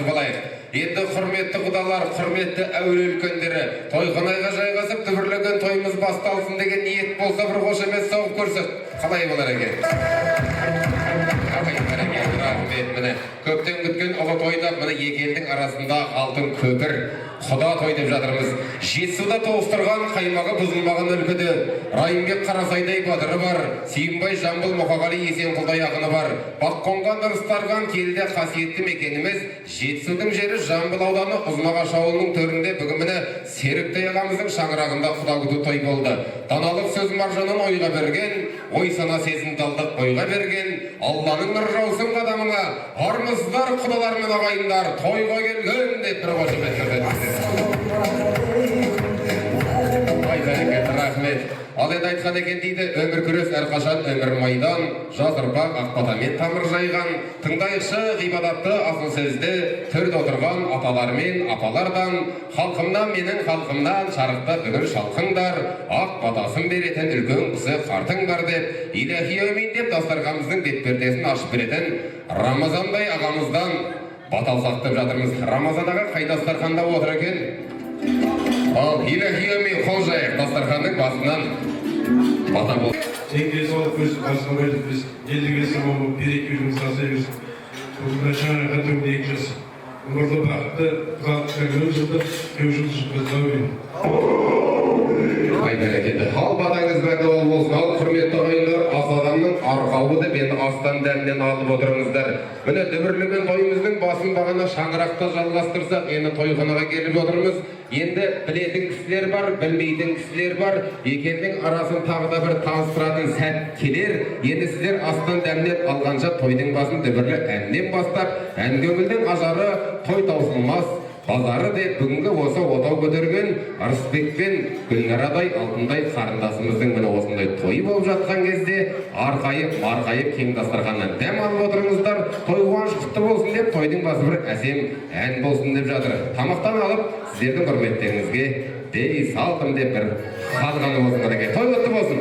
жайғасып алайық. Енді, құрметті құдалар, құрметті әулие үлкендері, тойханаға жайғасып, дүбірлеген тойымыз басталсын деген ниет болса, бір қошемет соғып көрсек, қалай болар екен? Ай, бәрекелді, рахмет. Міне, көптен күткен ұлы тойда, міне, екі елдің арасында алтын көпір, құда той деп жатырмыз. Жетісуда тоғыстырған, қаймағы бұзылмаған өлкеде Райымбек Қарасайдай батыры бар, Сүйінбай, Жамбыл, Мұқағали, Есенқұлдай ақыны бар. Бақ қонған, ырыс тарған келді қасиетті мекеніміз Жетісудың жері, Жамбыл ауданы, Ұзынағаш ауылының төрінде бүгін, міне, Серіктай ағамыздың шаңырағында құда күту той болды. Даналық сөз маржанын ойға берген, ой сана сезімталдық бойға берген, Алланың нұры жаусын қадамыңа. Армысыздар, құдалар мен ағайындар, тойға келген деп бір қошемет көрсетіңіздер. Ай, бәрекелді, рахмет. Ал енді айтқан екен дейді, өмір күрес әрқашан, өмір майдан, жас ұрпақ ақ батамен тамыр жайған. Тыңдайықшы ғибадатты, асыл сөзді төрде отырған аталар мен апалардан. Халқымнан, менің халқымнан шарықтап бүгін шалқыңдар, ақ батасын беретін үлкен кісі қартыңдар деп, иләһи әумин деп дастарханымыздың бет пердесін ашып беретін Рамазандай ағамыздан бата алсақ деп жатырмыз. Рамазан аға қай дастарханда отыр екен? Ал, иләһи әумин, қол жайық, дастарханның басынан бата бол. Теңге салып көз басына қойдық біз. Елге аман болып, береке жұмыс жасай берсін. Бүгін мына шаңыраққа 2 жас. Өмірлі бақытты, құдалыққа 10 жылдық, 10 жыл әумин. Ай, бәрекелді. Ал, батаңыз бәкіл болсын. Ал, құрметті ағайындар, ас адамның арқауы деп, енді астан дәмнен алып отырыңыздар. Міне, дүбірлеген тойымыздың басын бағана шаңырақта жалғастырсақ, енді тойханаға келіп отырмыз. Енді білетін кісілер бар, білмейтін кісілер бар. Екі елдің арасын тағы да бір таныстыратын сәт келер. Енді сіздер астан дәмнен алғанша, тойдың басын дүбірлі әннен бастап, ән көңілдің ажары, той таусылмас базары деп, бүгінгі осы отау көтерген Ырысбек пен Гүлнарадай алтындай қарындасымыздың, міне, осындай тойы болып жатқан кезде арқайып марқайып кең дастарханнан дәм алып отырыңыздар. Той қуаныш құтты болсын деп, тойдың басы бір әсем ән болсын деп жатыр. Тамақтан алып, сіздердің құрметтеріңізге дей салдым деп, бір халық әні болсын, қанекей, той құтты болсын.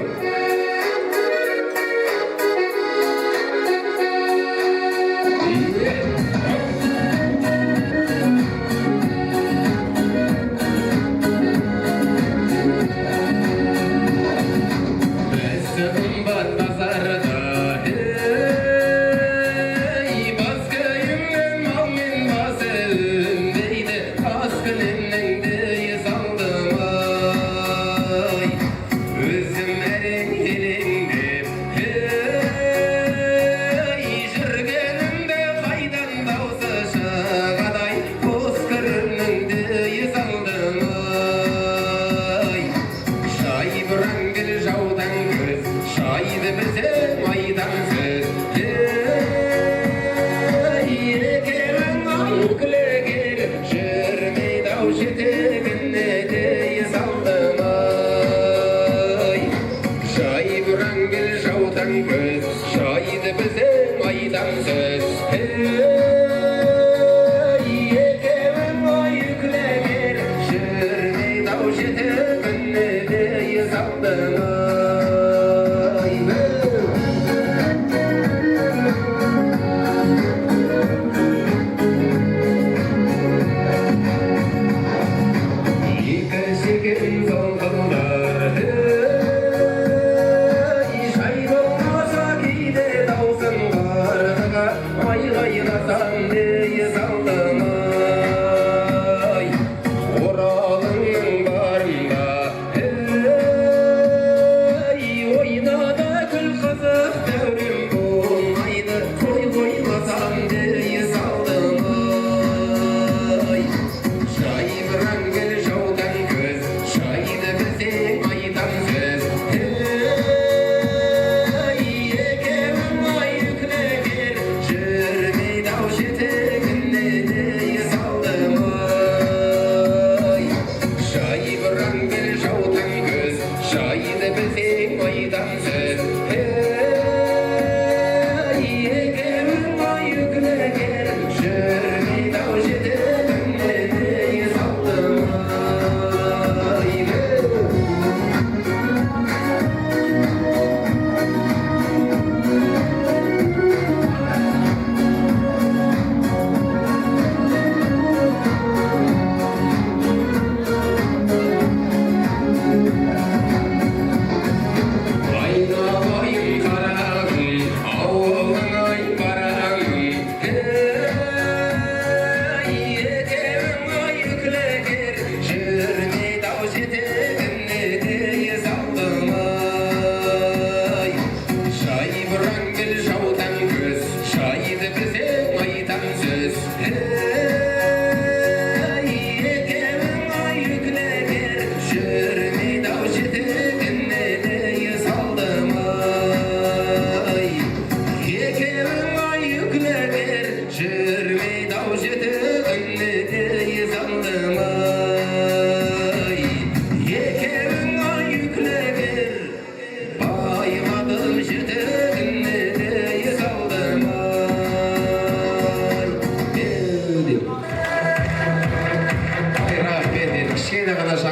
Біз қымбат базарда, ей, бас киімнен малмен бас өнбейді, тас кілемнің дей салдым ай. Өзім әрең.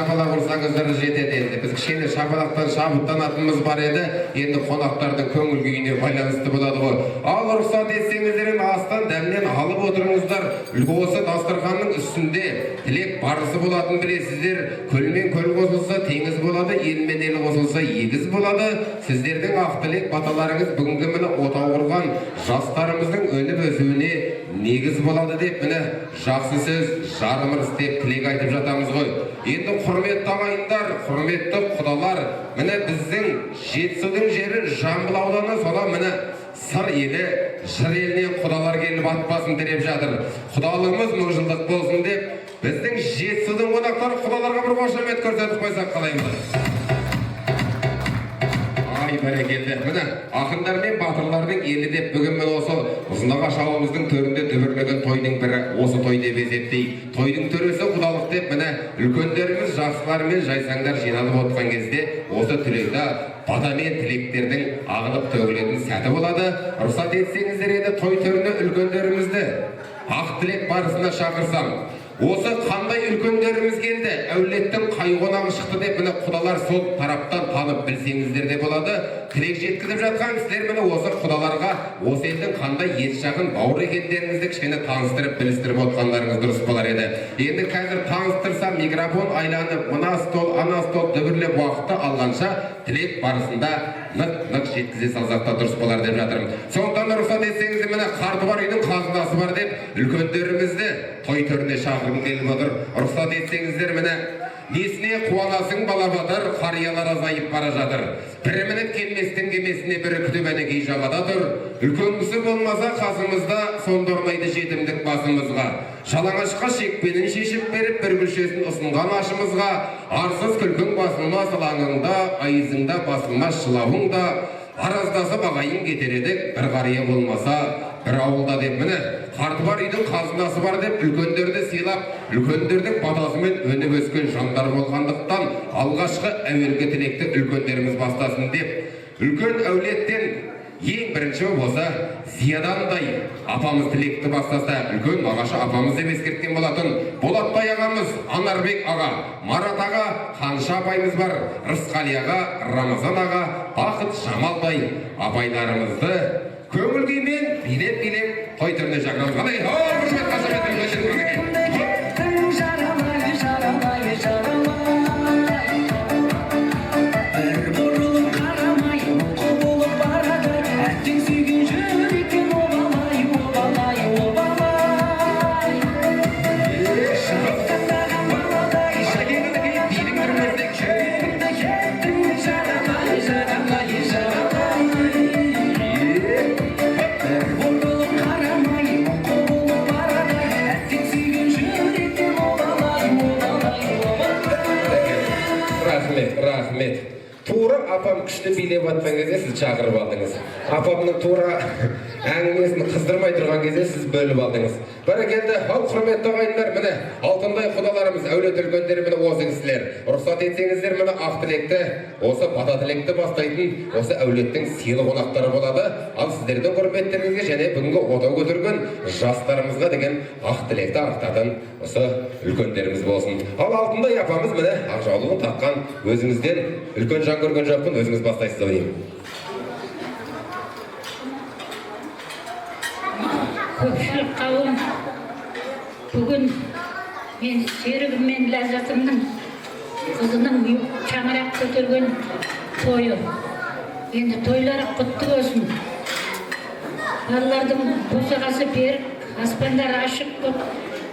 Шапалақ ұрсаңыздар жетеді енді. Біз кішкене шапалақтан шабыттанатынымыз бар еді. Енді қонақтардың көңіл күйіне байланысты болады ғой. Ал рұқсат етсеңіздер, енді астан дәмнен алып отырыңыздар. Үлгі осы дастарханның үстінде тілек барысы болатын, білесіздер. Көл мен көл қосылса, теңіз болады, ел мен ел қосылса, егіз болады. Сіздердің ақ тілек баталарыңыз бүгінгі міне отау құрған жастарымыздың өніп өсуіне негіз болады деп, міне, жақсы сөз жарым ырыс деп тілек айтып жатамыз ғой. Енді, құрметті ағайындар, құрметті құдалар, міне, біздің Жетісудың жері Жамбыл ауданы, содан міне Сыр елі, Жыр елінен құдалар келіп ат басын тіреп жатыр. Құдалығымыз мыңжылдық болсын деп, біздің Жетісудың қонақтары құдаларға бір қошемет көрсетіп қойсақ, қалай болады? Ай, бәрекелді! Міне, ақындар мен батырлардың елі деп, бүгін міне осы Ұзынағаш ауылымыздың төрінде дүбірлеген тойдың бірі осы той деп есептейік. Тойдың төресі құдалық деп, міне, үлкендеріміз, жақсылар мен жайсаңдар жиналып отқан кезде осы тілекті, бата мен тілектердің ағылып төгілетін сәті болады. Рұқсат етсеңіздер, енді той төріне үлкендерімізді ақ тілек барысына шақырсам. Осы қандай үлкендеріміз келді, әулеттің қай қонағы шықты деп, міне, құдалар сол тараптан танып білсеңіздер де болады. Тілек жеткізіп жатқан кісілер, міне, осы құдаларға осы елдің қандай ет жақын бауыр екендеріңізді кішкене таныстырып, білістіріп отқандарыңыз дұрыс болар еді. Енді қазір таныстырсам, микрофон айланып, мына стол, ана стол дүбірлеп уақытты алғанша, тілек барысында нық нық жеткізе салсақ та дұрыс болар деп жатырмын. Сондықтан да рұқсат етсеңіздер, міне, қарты бар үйдің қазынасы бар деп, үлкендерімізді той төріне шақырғым келіп отыр. Рұқсат етсеңіздер, міне, несіне қуанасың, бала батыр, қариялар азайып бара жатыр. Бірі мініп келместің кемесіне, бірі күтіп әнекей жағада тұр. Үлкен кісі болмаса қасымызда, сонда орнайды жетімдік басымызға. Жалаңашқа шекпенін шешіп беріп, бір күлшесін ұсынған ашымызға. Арсыз күлкің басылмас ылаңыңда, айызыңда басылмас жылауың да. Араздасып ағайын кетер едік, бір қария болмаса бір ауылда деп, міне, қарты бар үйдің қазынасы бар деп, үлкендерді сыйлап, үлкендердің батасымен өніп өскен жандар болғандықтан, алғашқы әуелгі тілекті үлкендеріміз бастасын деп, үлкен әулеттен ең бірінші болса Зиядандай апамыз тілекті бастаса, үлкен нағашы апамыз деп ескерткен болатын. Болатбай ағамыз, Анарбек аға, Марат аға, Қанша апайымыз бар, Рысқали аға, Рамазан аға, Бақыт Жамалдай апайларымызды көңіл күймен билеп билеп той төріне шақырамыз. Қалай? О, құрмет, қошемет үлкендерімізге! Жаралай, жаралай, жаралай, бір бұрылып қарамай, құбылып барады. Әттең, сүйген жүректен обалай, обалай, обалай, шалқақтаған баладай. Жүрегімді кеттің жаралай, жаралай, жаралай, бір бұрылып қарамай, құбылып барады. Әттең, сүйген жүректен обалай, обалай, обалай. Рахмет, рахмет! Тура апам күшті билеп жатқан кезде сіз шақырып алдыңыз. Апамның тура әңгімесін қыздырмай тұрған кезде сіз бөліп алдыңыз. Бәрекелді! Ал, құрметті ағайындар, міне, алтындай құдаларымыз, әулет үлкендері, міне, осы кісілер. Рұқсат етсеңіздер, міне, ақ тілекті, осы бата тілекті бастайтын осы әулеттің сыйлы қонақтары болады. Ал сіздердің құрметтеріңізге және бүгінгі отау көтерген жастарымызға деген ақ тілекті артатын осы үлкендеріміз болсын. Ал алтындай апамыз, міне, ақ жаулығын таққан өзіңізден үлкен жан көрген жоқпын, өзіңіз бастайсыз ау деймін. Көпшілік қауым, бүгін мен серігім мен Ләззатымның қызының шаңырақ көтерген тойы. Енді тойлары құтты болсын. Балалардың босағасы берік, аспандары ашық болып,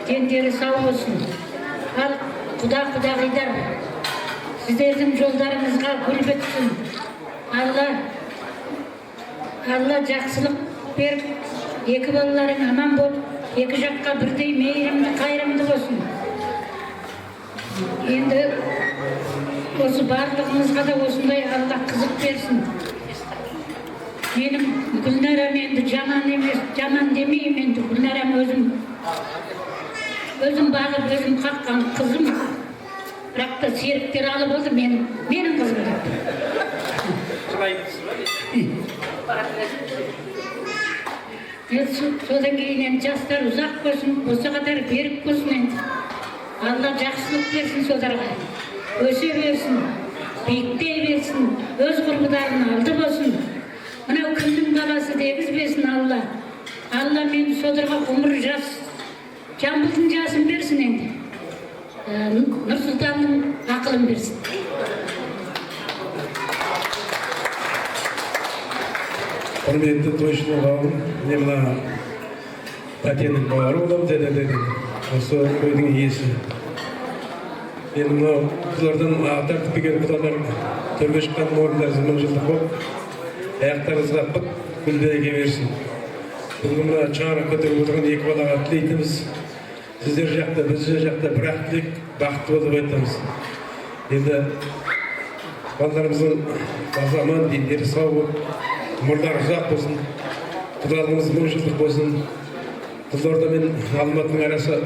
дендері сау болсын. Ал құда құдағидар, сіздердің жолдарыңызға гүл бітсін. Алла жақсылық беріп, екі балаларың аман болып, екі жаққа бірдей мейірімді, қайырымды болсын. Енді осы барлығымызға да осындай Алла қызық берсін. Менің Гүлнарам енді жаман емес, жаман демеймін. Енді Гүлнарам өзім бағып, өзім қаққан қызым, бірақ та серіктер алып алды менің қызым деп. Жылаймыз ба? Енді содан кейін енді жастар ұзақ болсын, осы қатар берік болсын. Енді Алла жақсылық берсін соларға. Өсе берсін, биіктей берсін, өз құрбыларының алды болсын. Мынау кімнің баласы дегізбесін Алла. Алла мені содырға ғұмыр жас, Жамбылдың жасын берсін енді. Нұрсұлтанның ақылын берсін. Құрметті тойшылар қауым, міне, мына тәтенің бауыры боламын, дәдә деген осы тойдың иесі. Енді мынау құдалардан ат тартып келген құдалар, төрге шыққан орындарыңыз 1000 жылдық болып, аяқтарыңызға быт гүл береке берсін. Бүгін мына шаңырақ көтеріп отырған екі балаға тілейтініміз, сіздер жақта, біз жақта бір ақ тілек: бақытты бол деп айтамыз. Енді балаларымыздың басы аман, дендері сау болып, ғұмырлары ұзақ болсын, құдалығымыз 1000 жылдық болсын. Қызылорда мен Алматының арасы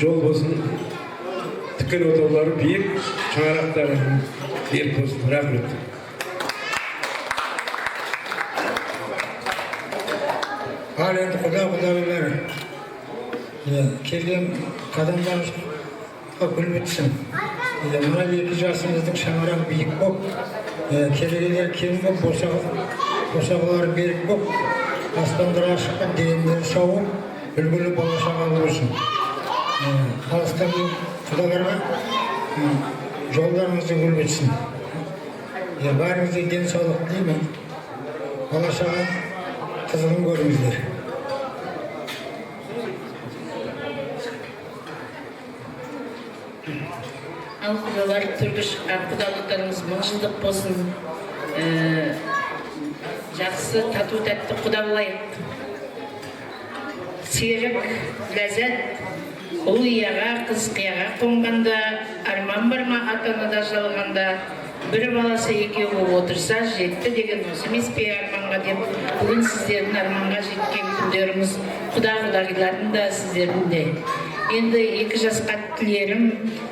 жол болсын, тіккен отаулары биік, шаңырақтары берік болсын. Рахмет. Ал енді, құда құдағилар, иә, келген қадамдарыңызға гүл бітсін. Иә, мына екі жасымыздың шаңырағы биік болып, иә, керегелері кең болып, босағалары берік болып, аспандары ашыққан, дендері сау болып, үлгілі бала шағалы болсын. Иә, алыстан құдаларға жолдарыңызға гүл бітсін. Иә, бәріңізге денсаулық тілеймін. Бала шаға қызығын көріңіздер. Ал, құдалар, төрге шыққан құдалықтарыңыз 1000 жылдық болсын. Жақсы, тату тәтті құда болайық. Серік, Ләззат, ұл ұяға, қыз қияға қонғанда, арман бар ма ата анада жалғанда? Бір баласы екеу болып отырса, жетті деген осы емес пе арманға деп. Бүгін сіздердің арманға жеткен күндеріңіз, құда құдағилардың да, сіздердің де. Енді екі жасқа тілерім: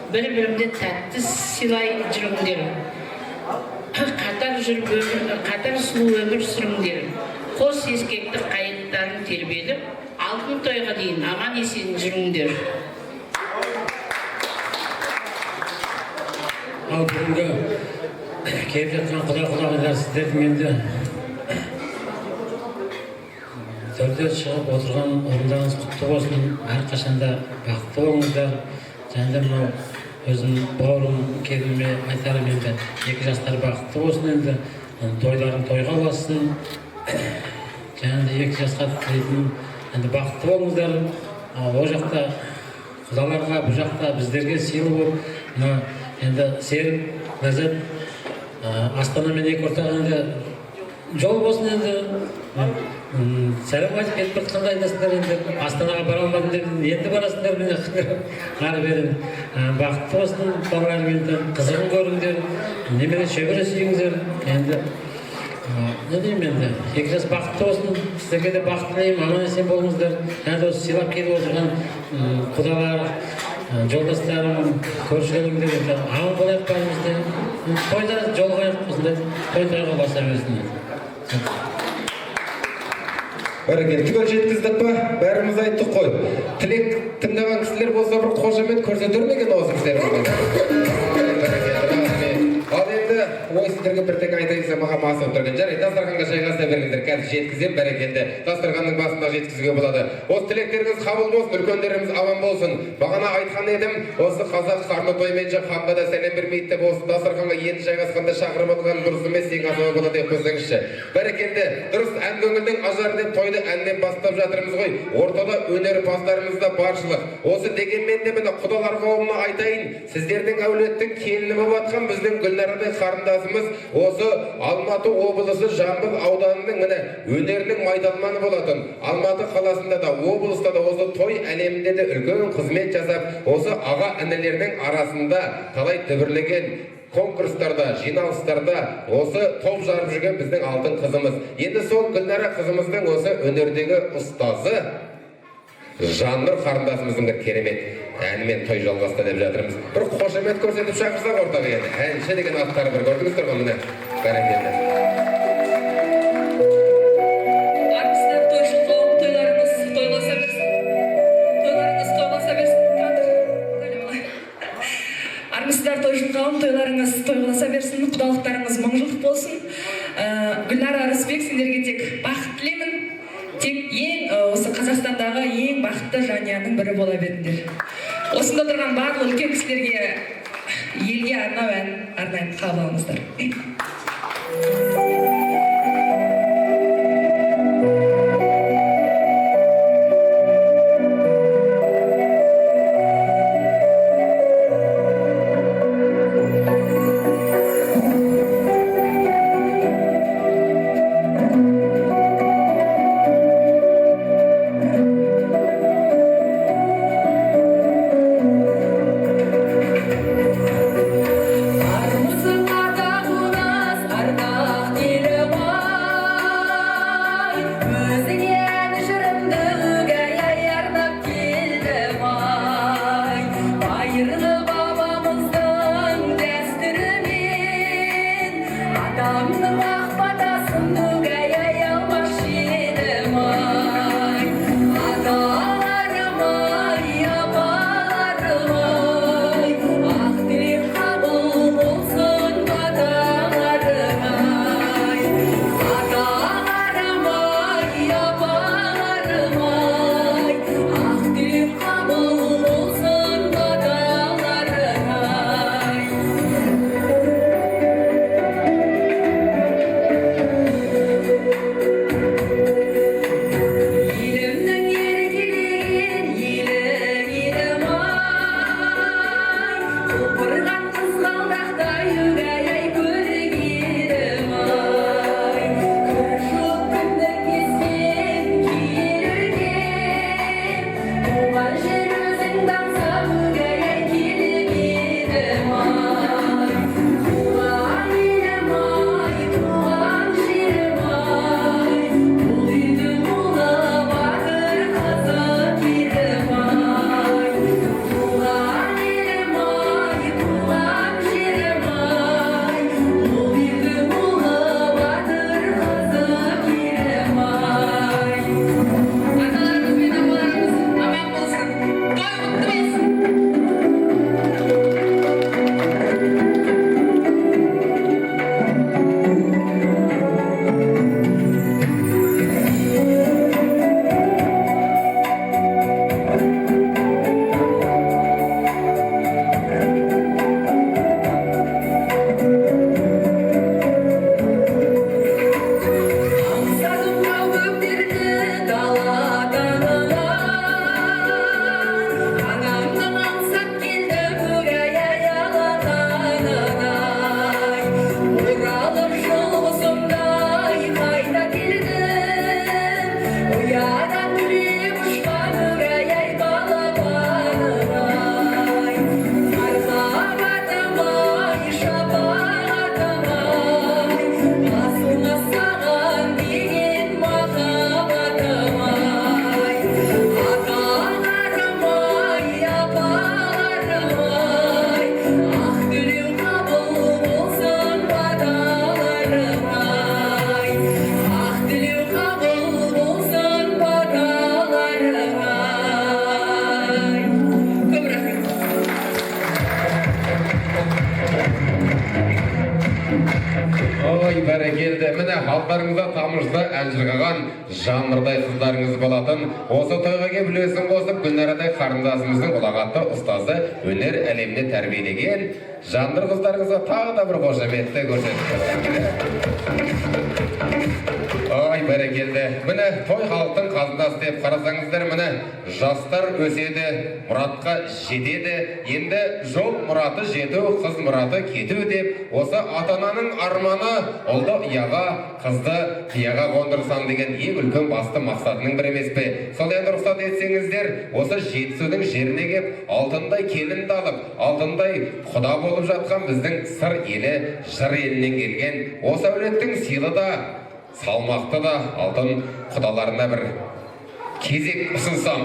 бір біріңді тәтті сыйлай жүріңдер, қатар жүріп өмір, қатар сұлу өмір сүріңдер. Қос ескекті қайықтарын тербеліп, алтын тойға дейін аман есен жүріңдер. Ал бүгінгі келіп жатқан құда құдағилар, сіздердің енді төрде шығып отырған орындарыңыз құтты болсын, әрқашанда бақытты болыңыздар. Және де мынау өзім бауырым, келініме айтарым: енді екі жастар бақытты болсын, енді тойларың тойға ұлассын. Және де екі жасқа тілейтінім, енді бақытты болыңыздар. Ол жақта құдаларға, бұл жақта біздерге сыйлы болып, мына енді Серік, Ләззат, Астана мен екі ортаға енді жол болсын. Енді сәлем айтып кетіп бара жатқанда айтасыңдар, енді Астанаға бара алмадым деп, енді барасыңдар. Міне, ары бері бақытты болсын балаларым, енді қызығын көріңдер, немере шөбере сүйіңіздер. Енді не деймін, енді екі жас бақытты болсын, сіздерге де бақыт тілеймін, аман есен болыңыздар. Және де осы сыйлап келіп отырған құдалар, жолдастарым, көршілерім де, енді аман болайық бәріміз де, тойда жолығайық, осындай той тойға баса берсін. Бәрекелді, түгел жеткіздік па? Бәріміз айттық қой. Тілек тыңдаған кісілер болса, бір қошемет көрсетер ме екен осы кісілер? Бәрекелді, рахмет. Ал енді ой, сіздерге бірдеңе айтайын десем, маған басып тұрған. Жарайды, дастарханға жайғаса беріңіздер, қазір жеткіземін. Бәрекелді, дастарханның басында жеткізуге болады. Осы тілектеріңіз қабыл болсын, үлкендеріміз аман болсын. Бағана айтқан едім, осы қазақ қарны тойменше ханға да сәлем бермейді деп, осы дастарханға енді жайғасқанда шақырып алған дұрыс емес, ең азығы болады деп қойсаңызшы. Бәрекелді, дұрыс. Ән көңілдің ажары деп, тойды әннен бастап жатырмыз ғой. Ортада өнерпаздарымыз да баршылық. Осы дегенмен де, міне, құдалар қауымына айтайын: сіздердің әулеттің келіні болып жатқан біздің Гүлнарадай қарындасымыз осы Алматы облысы Жамбыл ауданының, міне, өнерінің майталманы болатын. Алматы қаласында да, облыста да, осы той әлемінде де үлкен қызмет жасап, осы аға інілердің арасында талай дүбірлеген конкурстарда, жиналыстарда осы топ жарып жүрген біздің алтын қызымыз. Енді сол Гүлнара қызымыздың осы өнердегі ұстазы Жаннұр қарындасымыздың бір керемет әнімен той жалғасты деп жатырмыз. Бір қошемет көрсетіп шақырсақ ортаға. Енді әнші деген аттары бір көрдіңіздер ғой, міне, бәрекелді. Армысыздар, тойшыл қауым! Тойларыңыз тойласа берсін, тойларыңыз тойласа берсін. Тұра тұр. қауым, тойларыңыз той болса берсін, құдалықтарыңыз мың жылдық болсын. Гүлнара, Рысбек, сендерге тек бақыт тілеймін. Тек ең осы Қазақстандағы ең бақытты жанұяның бірі бола беріңдер. Осында отырған барлық үлкен кісілерге, елге арнау ән арнаймын, қабыл алыңыздар. Армысың, ата қонас, ардақ елім ай, өзіңе ән жырымды өгей ай арнап келдім ай. Байырғы бабамыздың дәстүрімен атамның ақ батасын өгей ай алмақшы едім ай. Аталарым ай, апаларым ай, ақ тілек қабыл болсын баталарың ай. Аталарым ай, апаларым ай, ақ тілек қабыл болсын баталарың ай. Елімнің еркелеген елі, елім ай, құлпырған қызғалдақтай өгей ай көргенім ай. Кір жуып, кіндік кескен киелі өлкем, туған жер өзіңді аңсап өгей ай келіп едім ай. Туған елім ай, туған жерім ай, бұл үйдің ұлы, батыр қызы келім ай. Туған елім ай, туған жерім ай, бұл үйдің ұлы, батыр қызы келім ай. Аталарымыз бен апаларымыз аман болсын, той құтты болсын. Аңсадым тау бөктерді, дала таңынан, анамның аңсап келдім өгей ай алақанын ай. Оралып жыл құсымдай қайта келдім, ұядан түлеп ұшқан өгей ай балапаным ай. Мархабатым ай, шапағатым ай, басылмас саған деген махаббатым ай. Аталарым ай, апаларым ай, ақ тілеу қабыл болсын баталарың ай. Ақ тілеу қабыл болсын баталарың ай. Көп рахмет. Ой, бәрекелді. Міне, алдарыңызда тамызда ән жырғаған жаңбырдай қыздарыңыз болатын. Осы тойға келіп үлесін қосып, Гүлнарадай қарындасымыздың ұлағатты ұстазы, өнер әлеміне тәрбиелеген жандыр қыздарыңызға тағы да бір қошеметті көрсетіп. Ой, бәрекелді. Міне, той халықтың қазынасы деп қарасаңыздар, міне, жастар өседі, мұратқа жетеді. Енді жол мұраты жету, қыз мұраты кету деп, осы ата-ананың арманы ұлды ұяға, қызды қияға қондырсам деген ең үлкен басты мақсатының бірі емес пе? Сол енді рұқсат етсеңіздер, осы Жетісудың жеріне кеп, алтындай келінді алып, алтындай құда болып жатқан біздің Сыр елі, Жыр елінен келген осы әулеттің сыйлы да, салмақты да алтын құдаларына бір кезек ұсынсам,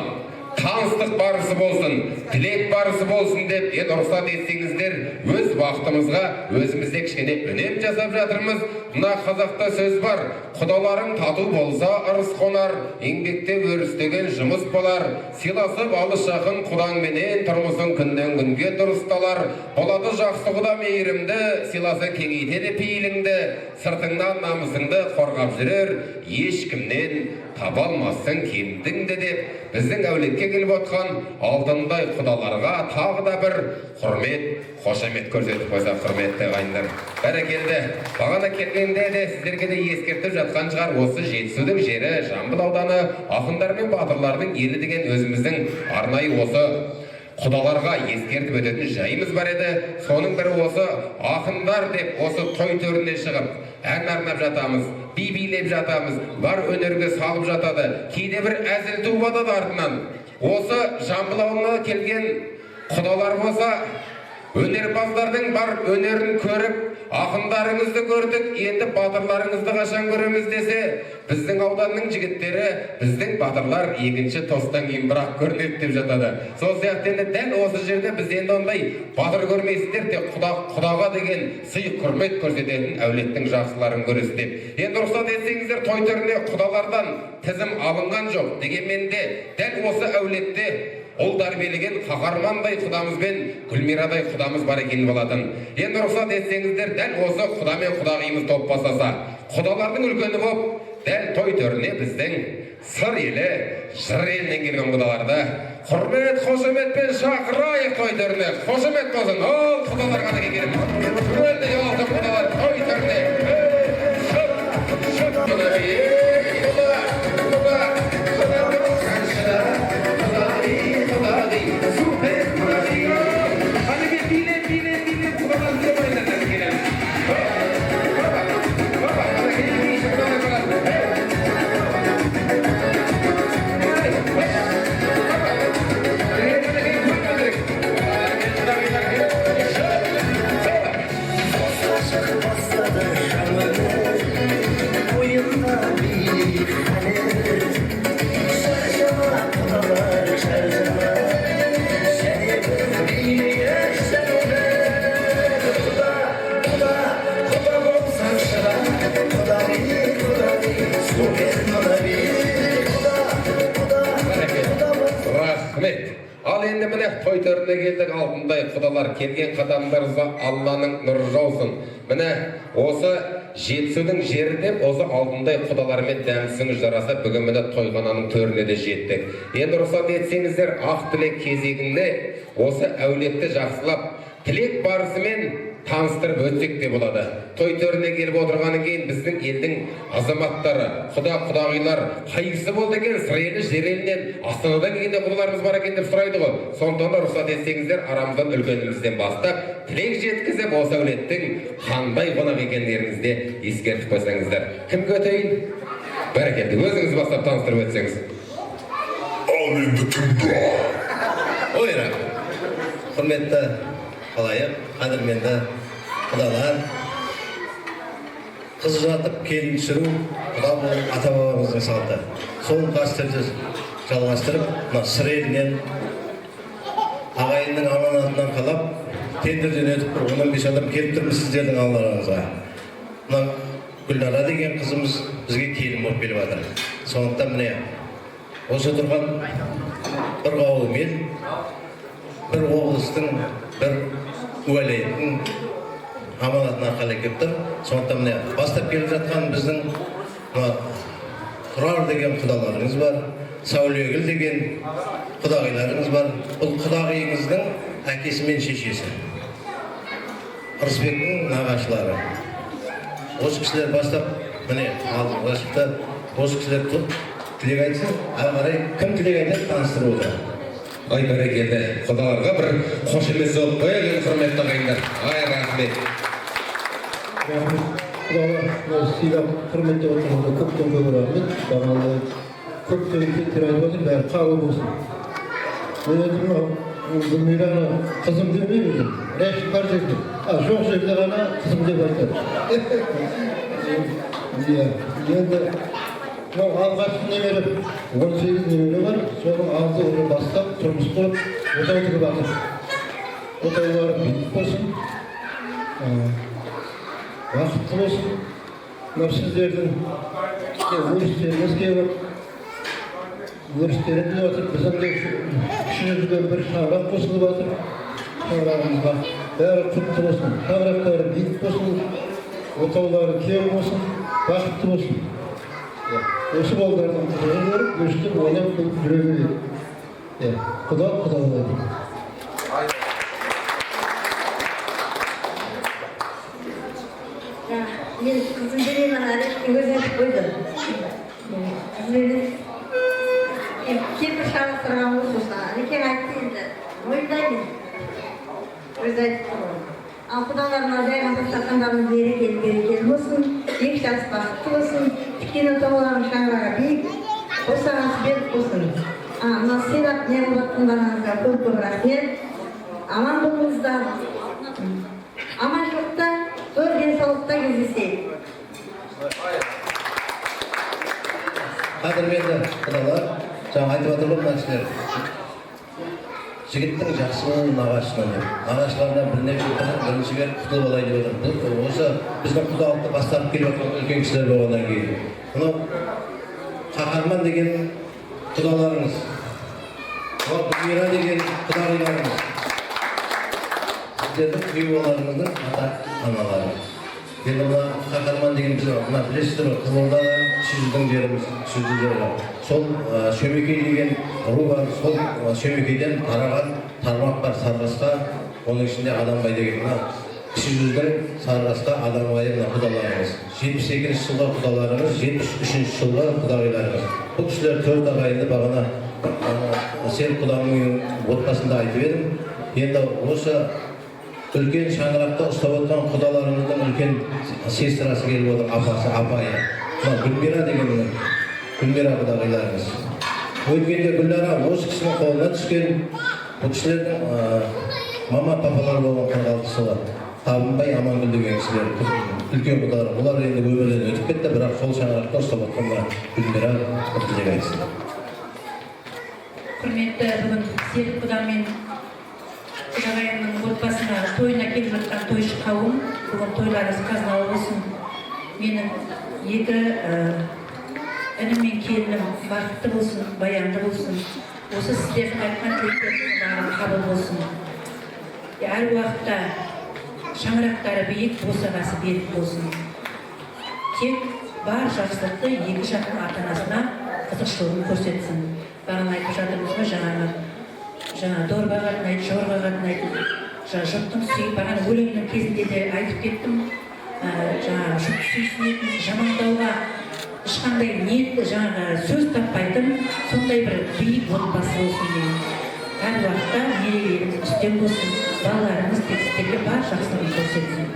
таныстық барысы болсын, тілек барысы болсын деп, енді рұқсат етсеңіздер, өз уақытымызға өзіміз де кішкене үнем жасап жатырмыз. Мына қазақта сөз бар: құдаларың тату болса, ырыс қонар, еңбекте өрістеген жұмыс болар, сыйласып алыс жақын құдаңменен тұрмысың күннен күнге дұрысталар. Болады жақсы құда мейірімді, сыйласа кеңейтеді пейіліңді, сыртыңнан намысыңды қорғап жүрер, ешкімнен таба алмассың кемдіңді деп біздің әулетке келіп отқан алтындай құдаларға тағы да бір құрмет, қошемет көрсетіп қойсақ, құрметті ағайындар. Бәрекелді. Бағана келгенде де сіздерге де ескертіп жатқан шығар, осы Жетісудың жері, Жамбыл ауданы ақындар мен батырлардың елі деген өзіміздің арнайы осы құдаларға ескертіп өтетін жайымыз бар еді. Соның бірі осы ақындар деп осы той төріне шығып ән арнап жатамыз, би билеп жатамыз, бар өнерге салып жатады, кейде бір әзіл туып жатады артынан. Осы Жамбыл ауылына келген құдалар болса, өнерпаздардың бар өнерін көріп, ақындарыңызды көрдік, енді батырларыңызды қашан көреміз десе, біздің ауданның жігіттері, біздің батырлар екінші тостан кейін бірақ көрінеді деп жатады. Сол сияқты енді дәл осы жерде біз енді ондай батыр көрмейсіздер, тек құда, құдаға деген сый құрмет көрсететін әулеттің жақсыларын көресіз деп. Енді рұқсат етсеңіздер, той төріне құдалардан тізім алынған жоқ, дегенмен де дәл осы әулетте ұл тәрбиелеген қаһармандай құдамыз бен Гүлмирадай құдамыз бар екен болатын. Енді рұқсат етсеңіздер, дәл осы құда мен құдағиымыз топ бастаса, құдалардың үлкені болып дәл той төріне біздің Сыр елі, Жыр елінен келген құдаларды құрмет, қошеметпен шақырайық той төріне. Қошемет болсын ол құдаларға да келген өлдей алтын құдалар той төріне. Шып, шып, құда, құда, құда, құда, құдағи, құдағи, супер құдағи. Қанеке, биле, биле, биле, құдалар билеп ойнатады, келеміз. Баба, баба, қанеке, биші құдалар барады. Ей, баба, қанеке, көтердік. Құдағилар, шып, шып. Бастады жаңа өмір, ойында билейік қане. Шаршама, құдалар, шаршама, және бір билейік, және бір. Құда, құда, құда болсаңшы, құдағи, құдағи, супер құдағи, құда, құда, құда болсаң. Рахмет. Ал енді міне той төріне келдік, алтындай құдалар, келген қадамдарыңызға Алланың нұры жаусын. Міне осы Жетісудың жері деп осы алтындай құдалармен дәмсіңіз жараса, бүгін міне тойхананың төріне де жеттік. Енді рұқсат етсеңіздер, ақ тілек кезегінде осы әулетті жақсылап тілек барысымен таныстырып өтсек те болады. Той төріне келіп отырғаннан кейін біздің елдің азаматтары, құда құдағилар қайсысы болды екен, Сыр елі, Жер елінен, Астанадан келген де құдаларымыз бар екен деп сұрайды ғой. Сондықтан да рұқсат етсеңіздер, арамыздан үлкенімізден бастап тілек жеткізіп, осы әулеттің қандай қонақ екендеріңізді ескертіп қойсаңыздар. Кімге өтейін? Бәрекелді, өзіңіз бастап таныстырып өтсеңіз. Ал енді тыңда. Ой, рахмет. Құрметті халайық, қадірменді құдалар, қыз ұзатып келін түсіру құда болу ата бабамыздың салты. Сол дәстүрді жалғастырып, мына Сыр елінен ағайынның аманатын арқалап, тендерден өтіп бір 15 адам келіп тұрмыз сіздердің алдарыңызға. Мына Гүлнара деген қызымыз бізге келін болып келіп жатыр. Сондықтан міне осы тұрған бір қауым ел, бір облыстың, бір уәлаяттың аманатын арқалап келіп тұр. Сондықтан міне бастап келіп жатқан біздің мына Тұрар деген құдаларыңыз бар, Сәулегүл деген құдағиларыңыз бар. Бұл құдағиыңыздың әкесі мен шешесі, Ырысбектің нағашылары. Осы кісілер бастап міне алдымызға шықты. Осы кісілер тілек айтсын, ары қарай кім тілек айтады, таныстырып отырады. Ай, бәрекелді. Құдаларға бір қошемет соғып қояйық енді, құрметті ағайындар. Ай, рахмет. Рахмет, құдалар, мынау сыйлап құрметтеп отырғанға көптен көп рахмет. Бағана көптеген тілектер айтып отыр, бәрі қабыл болсын. Мен енді мынау Гүлмираны қызым демеймін өзім, Рәшит бар жерде, а жоқ жерде ғана қызым деп айтады. Иә, енді мынау алғашқы немерем, 18 немере бар, соның алды уже бастап тұрмыс құрып, отау тігіп жатыр. Отаулары биік болсын, бақытты болсын. Мынау сіздердің өрістеріңіз келіп, өрістеріңіз отыр, біздің де кіші жүзден бір шаңырақ қосылып жатыр. Шаңырағымызға бәрі құтты болсын, шаңырақтары биік болсын, отаулары кең болсын, бақытты болсын. Осы балдардың қызығын көріп, өстіп ойнап күліп жүре берейік. Құда құда болады. Мен қызым беремін, Алешкин өзі айтып қойды. Қызым емес. Енді кемпір шағыстырған ғой, сосын Әлекең айтты енді. Мойындаймын. Өзі айтып тұр ғой. Ал құдалар мына жайған дастархандарыңыз берекелі берекелі болсын, екі жас бақытты болсын, тіккен отауларың шаңырағы биік, босағасы берік болсын. Мына сыйлап не қылып жатқандарыңызға көп көп рахмет. Аман болыңыздар. Аманшылықта, зор денсаулықта кездесейік. Қадірменді құдалар, жаңа айтып жатыр ғой мына кісілер. Жігіттің жақсы болуы нағашысынан деп. Нағашыларынан бірінші беріп құтылып алайын деп отыр. Бұл осы біздің құдалықты бастап келіп жатқан үлкен кісілер болғаннан кейін. Мынау Қаһарман деген құдаларыңыз, мынау Гүлмира деген құдағиларыңыз, сіздердің күйеу-балаларыңыздың ата-аналары. Енді мына Қаһарман деген біз мына білесіздер ғой, Қызылордада кіші жүздің жеріміз, кіші жүз жері. Сол Шөмекей деген ру бар, сол Шөмекейден тараған тармақ бар Сарықасқа, оның ішінде Адамбай деген мына кіші жүздің Сарықасқа Адамбайы мына құдаларыңыз. 72 жылғы құдаларыңыз, 73 жылғы құдағиларыңыз. Бұл кісілер төрт ағайынды, бағана Серік құдамның отбасында айтып едім. Енді осы үлкен шаңырақта ұстап отқан құдаларымыздың үлкен сестрасы келіп отыр, апасы, апайы. Мына Гүлмира деген мына Гүлмира құдағиларымыз. Өткенде Гүлнара осы кісінің қолына түскен, бұл кісілердің мама папалары болған 46 жылы. Табынбай Амангүл деген кісілер, үлкен құдалар. Олар енді өмірден өтіп кетті, бірақ сол шаңырақта ұстап отқан мына Гүлмира бір тілек айтсын. Құрметті бүгін Серік құда мен құдағайымның отбасына тойына келіп жатқан тойшы қауым, бүгін тойларыңыз қазыналы болсын. Менің екі інім мен келінім бақытты болсын, баянды болсын. Осы сіздердің айтқан тілектеріңіздің барлығы қабыл болсын. Әр уақытта шаңырақтары биік, босағасы берік болсын. Тек бар жақсылықты екі жақтың ата-анасына қызықшылығын көрсетсін. Бағана айтып жатырмыз ғой, жаңа дорба қатынайды, жорға қатынайды. Жаңа жұрттың сүйіп, бағана өлеңнің кезінде де айтып кеттім. Жаңа жұрт сүйсінетін, жамандауға ешқандай ниет, жаңағы сөз таппайтын сондай бір биік отбасы болсын деймін. Әр уақытта мерекелеріңіз үстем болсын, балаларыңыз тек сіздерге бар жақсылығын көрсетсін.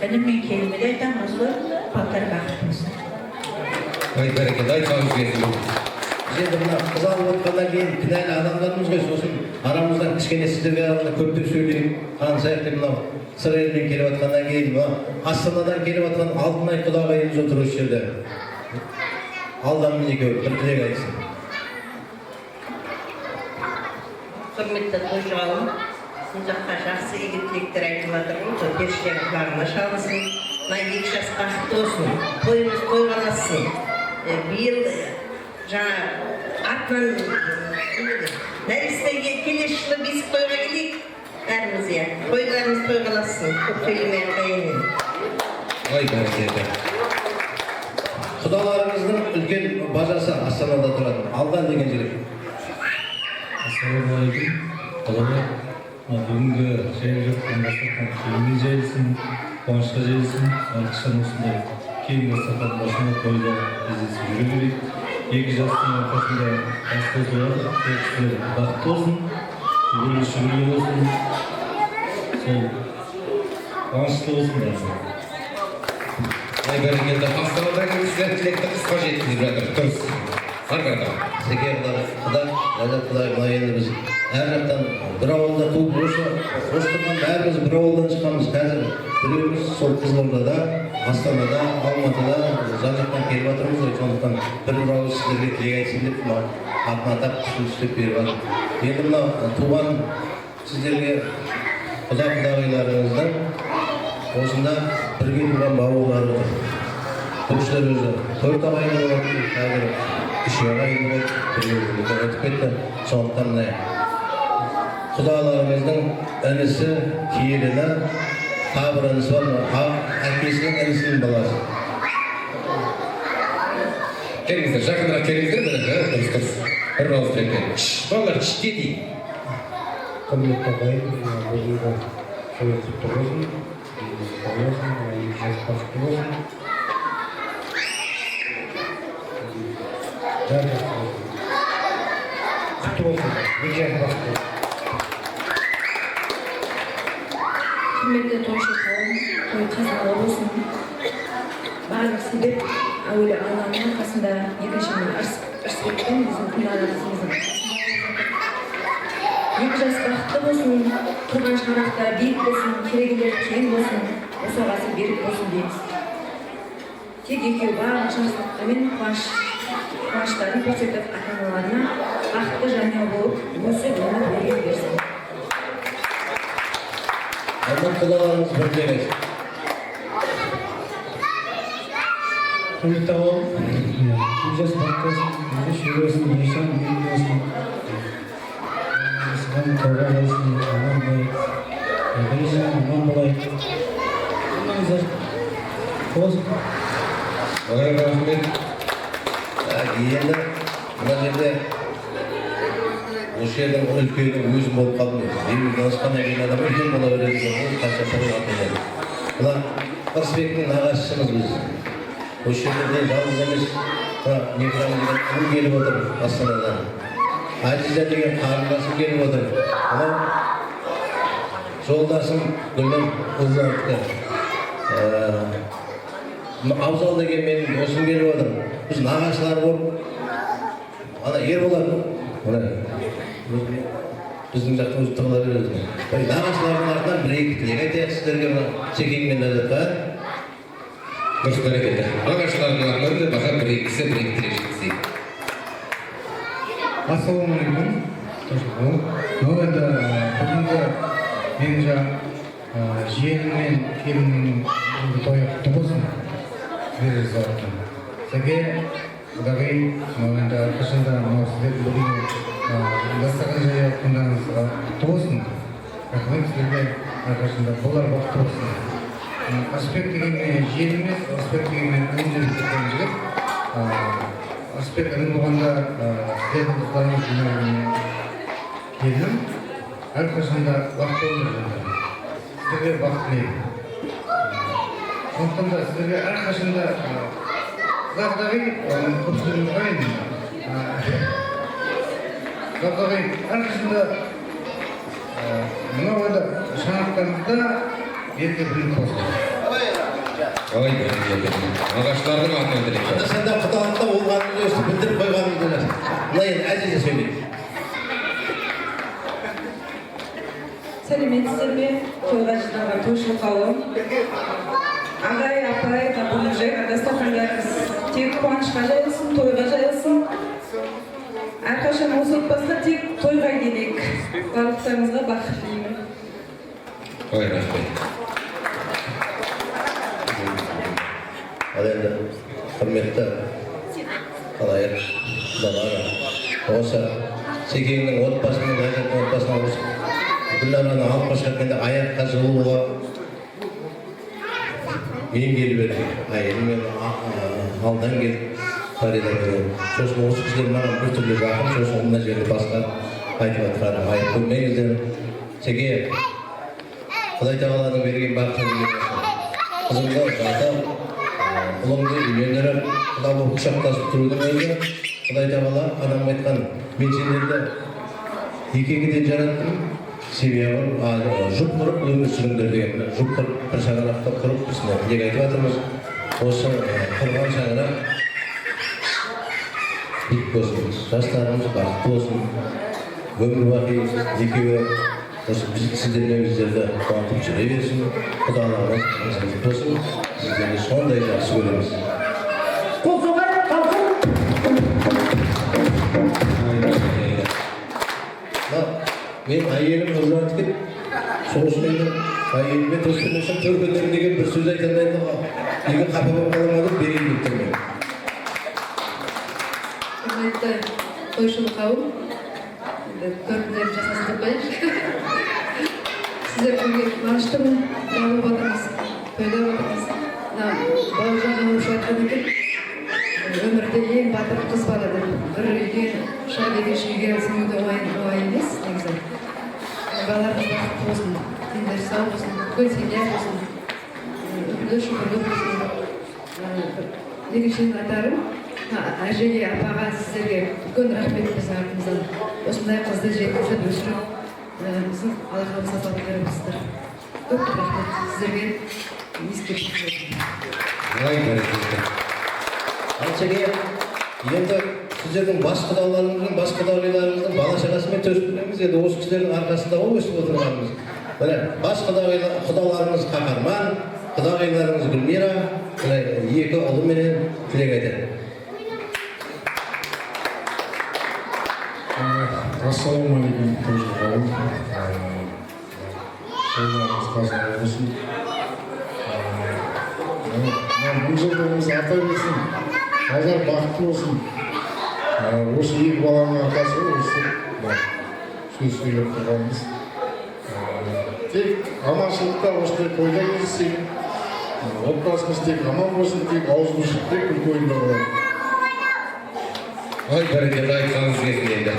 Інім мен келініме де айтамын, осы балдар бақытты болсын. Ой, бәрекелді, айтқаныңыз келсін. Біз енді мына қыз алып отқаннан кейін кінәлі адамдармыз ғой, сосын арамыздан кішкене сіздерге қарағанда көптеп сөйлейік, танысайық деп мынау Сыр елінен келіп жатқаннан кейін мына Астанадан келіп жатқан Алтынай құдағайымыз отыр осы жерде. Алданмен екеуі бір тілек айтсын. Құрметті тойшы қауым, бұл жаққа жақсы игі тілектер айтып жатыр ғой, сол періштенің құлағына шалынсын, мына екі жас бақытты болсын, тойымыз тойға ұлассын. Биыл жаңа артынан нәресте келесі жылы бесік тойға келейік бәріміз, иә. Тойларымыз тойға ұлассын, көп сөйлемей ақ қояйын енді. Ой, бәрекелді. Құдаларыңыздың үлкен бажасы Астанада тұрады, Алдан деген жігіт. Ассалаумағалейкум, құдалар. Бүгінгі жайылып жатқан дастархан кеңге жайылсын, қуанышқа жайылсын. Әрқашан осындай кең дастархан басында тойда кездесіп жүре берейік. Екі жастың арқасында бас қосып жатыр. Сол кісілер бақытты болсын, үбірлі шүбірлі болсын, сол қуанышты болсын бәрі. Ай, бәрекелді. Астанадағы кісілер тілекті қысқа жеткізіп жатыр. Дұрыс. Ары қарата. Секе құда, Ләззат құдай, мына енді біз әр жақтан бір ауылда туып, осы тұрған бәріміз бір ауылдан шыққанбыз. Қазір біреуміз сол Қызылордада, Астанада, Алматыда, жан жақтан келіп жатырмыз ғой. Сондықтан бір бір ауыз сіздерге тілек айтсын деп мына атын атап, түсін түстеп беріп жатыр. Енді мына туған сіздерге құда құдағиларыңыздың осында бірге туған бауырлары отыр. Бұл кісілер өзі 4 ағайынды болатын, қазір 3 ағайынды болды, біреуі өтіп кетті. Сондықтан міне құдаларымыздың інісі, келіні, тағы бір інісі бар, әкесінің інісінің баласы. Келіңіздер, жақынырақ келіңіздер, міне, дұрыс, дұрыс. Бір ауыз тілекпен. Балалар, деди. Құрметті ағайын, бүгінгі той құтты болсын, болсын, екі жас бақытты болсын. Бәрі жақсы болсын. Құтты болсын, екі жас бақытты болсын. Құрметті тойшы қауым, той қазыналы болсын. Барлық себеп әуелі Алланың арқасында, екінші Ырысбектің, біздің Гүлнара қызымыздың арқасында. Екі жас бақытты болсын, тұрған шаңырақта биік болсын, керегелері кең болсын, босағасы берік болсын дейміз. Тек екеуі барлық жақсылықтармен қуаныштарын көрсетіп, ата-аналарына бақытты жанұя болып өсіп өніп өре берсін. Ондан құдаларымыз бір тілек айтсын. Құрметті ағам, екі жас бақытты болсын, екі шүкір болсын, ешан биік болсын. Осыған тауға болсын, аман болайық. Біріншіден аман болайық. Аманыңыздар болсын. Ой, рахмет. Енді мына жерде осы жердің үлкені өзім болып қалдым. Елуден асқаннан кейін адам үлкен бола береді екен ғой, қанша тұрған екен. Мына Ырысбектің нағашысымыз біз. Осы жерде мен жалғыз емес, мына Мехрам деген інім келіп отыр Астанадан. Азиза деген қарындасым келіп отыр. Мынау жолдасым Гүлнұр Ұлжановтікі. Абзал деген менің досым келіп отыр. Біз нағашылар болып, ана Ерболат, мына біздің жақта өзі тығыла береді. Нағашылардың артынан бір екі тілек айтайық сіздерге, мына Секең мен Ләззатқа. Дұрыс, бәрекелді. Нағашылардың артынан да бақа бір екісі бір екі тілек жеткізейік. Ассалаумағалейкум. Мынау енді бүгінгі менің жаңа жиенім мен келінімнің бүгінгі тойы құтты болсын. Сәке, құдағи, мынау енді әрқашанда мынау сіздердің бүгінгі дастархан жайып жатқандарыңызға құтты болсын. Рахмет сіздерге, әрқашанда болар бақытты болсын. Ырысбек деген мен жиен емес, Ырысбек деген мен інім деп кеткен жігіт. Ырысбек інім болғанда сіздердің қыздарыңыз мынау келінім әрқашанда бақытты болыңдар жандарым. Сіздерге бақыт тілеймін. Сондықтан да сіздерге әрқашанда құдағи, көп сөз қояйын. Құдағи әрқашанда мынау енді шаңырақтарыңызда береке бірлік болсын. Ой, бәрекелді. Нағашылардың атынан тілек. Анда-санда құдалықта болғанымызды өстіп білдіріп қойғанымызды жақсы. Мына енді Әзиза сөйлейді. Сәлеметсіздер ме? Тойға жиналған тойшы қауым. Ағай, апай, бүгін жайған дастархандарыңыз тек қуанышқа жайылсын, тойға жайылсын. Әрқашан осы отбасыға тек тойға келейік. Барлықтарыңызға бақыт тілеймін. Ой, рахмет. Ал енді құрметті халайық, құдалар, осы Секеңнің отбасының, Ләззаттың отбасына осы Гүлнараны алып қашып кеткенде аяққа жылуға мен келіп едім. Әйелім мен алдан келіп Фарида менен. Сосын осы кісілер маған біртүрлі жақын, сосын мына жерде басқа айтып жатқаным айып көрмеңіздер. Секе, Құдай тағаланың берген бақыты деген осы. Қызымды ұзатып, ұлымды үйлендіріп, құда болып құшақтасып тұрудың өзі Құдай тағала адамға айтқан, мен сендерді екі екіден жараттым, семья құрып, жұп құрып өмір сүріңдер деген. Жұп құрып, бір шаңырақты құрып, біз мына тілек айтып жатырмыз. Осы құрған шаңырақ биік болсын, жастарымыз бақытты болсын, өмір бақи екеуі осы біз сіздермен біздерді қуантып жүре берсін, құдалығымыз мыңжылдық болсын, сіздерді сондай жақсы көреміз. Қол соғайық, халқым! Мына менің әйелім Нұржан жігіт Сол үшін енді әйеліме төстірмесем төркіндерім деген бір сөз айтамын енді неге қапа болып қала ма деп берейін деп тұрмын. Құрметті тойшыл қауым, енді төркіндерім жасасын деп қояйыншы. Сіздер көрген қуаныштымын, болып отырмыз, тойлап отырмыз. Мына Бауыржан Жамалович айтқан екен, өмірде ең батыр қыз бала деп. Бір үйден шығып екінші үйге сіңу де оңай емес негізі. Балаларымыз бақытты болсын, дендері сау болсын, үлкен семья болсын, үпілі шүкірлі болсын. Екіншіден айтарым, әжеге, апаға, сіздерге үлкен рахмет біздің артымыздан. Осындай қызды жеткізіп, өсіріп, біздің алақанымызға салып беріпсіздер. Көп рахмет сіздерге, ескерткіш. Ай, бәрекелді. Ал Шәке, енді сіздердің бас құдаларыңыздың, бас құдағиларыңыздың бала шағасымен төстірмейміз, енді осы кісілердің арқасында ғой өсіп отырғанымыз. Міне, бас құдаларыңыз Қаһарман, құдағиларыңыз Гүлмира, міне екі ұлыменен тілек айтады. Ассалаумағалейкум, тойшы қауым. Тойларыңыз қазына болсын. Мың жылдығымыз арта берсін. Балалар бақытты болсын. Осы екі баланың арқасы осы сөз сөйлеп тұрғанымыз. Тек аманшылықта осындай тойда кездессек, отбасымыз тек аман болсын, тек ауызбіршілікте күлкі ойында болайық. Ай, бәрекелді, айтқаныңыз келсін енді.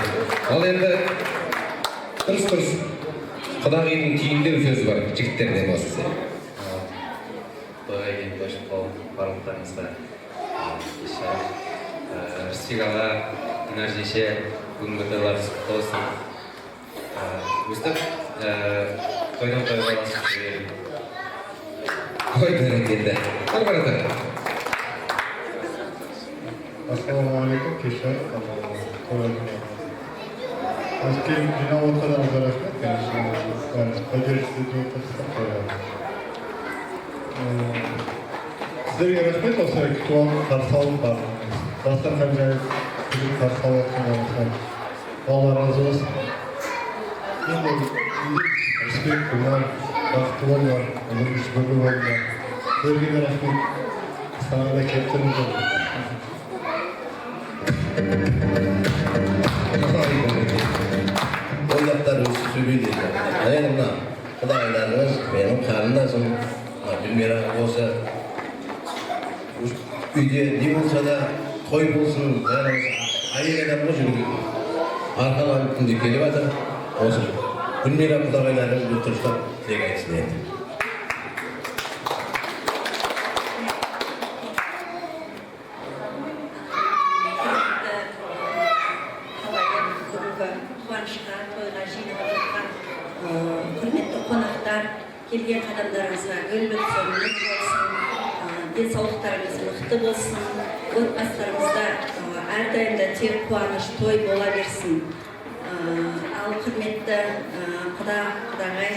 Ал енді дұрыс құдағидің түйіндеу сөзі бар жігіттерден осы. Тойға келген тойшы қауым барлықтарыңызға кеш жарық. Рысбек аға, Динар жеңше, бүгінгі тойларыңыз құтты болсын. Өстіп тойдан тойға ұласып жүре берейік. Ой, бәрекелді. Ары қарата. Ассалаумағалейкум, кеш жарық. Осы келіп жиналып отырғандарыңызға рахмет, конечно, бәріңіз поддержка етіп отырсыздар тойға. Сіздерге рахмет, осылай күтіп алып, қарсы алып, барлығыңыз. Дастархан жайып, күліп қарсы алып жатқандарыңызға. Алла разы болсын. Енді Рысбек, Гүлнар, бақытты болыңдар, өміріңіз бірлі болыңдар. Сіздерге де рахмет. Астанаға да келіп тұрыңыздар. Ойлақтар өсіп сөйлейді енді. Ал енді мына құдағиларыңыз, менің қарындасым, Гүлмира осы үйде не болса да той болсын, бәрі осы әйел адам ғой жүрген. Арқаланып күнде келіп жатыр. Осы Гүлмира құдағиларыңыз бір дұрыстап тілек айтсын енді. Қуанышқа, тойға жиналып жатқан құрметті қонақтар, келген қадамдарыңызға гүл бітсін, нұр болсын, денсаулықтарыңыз мықты болсын, отбасыларыңызда әрдайым да тек қуаныш, той бола берсін. Ал құрметті құда, құдағай,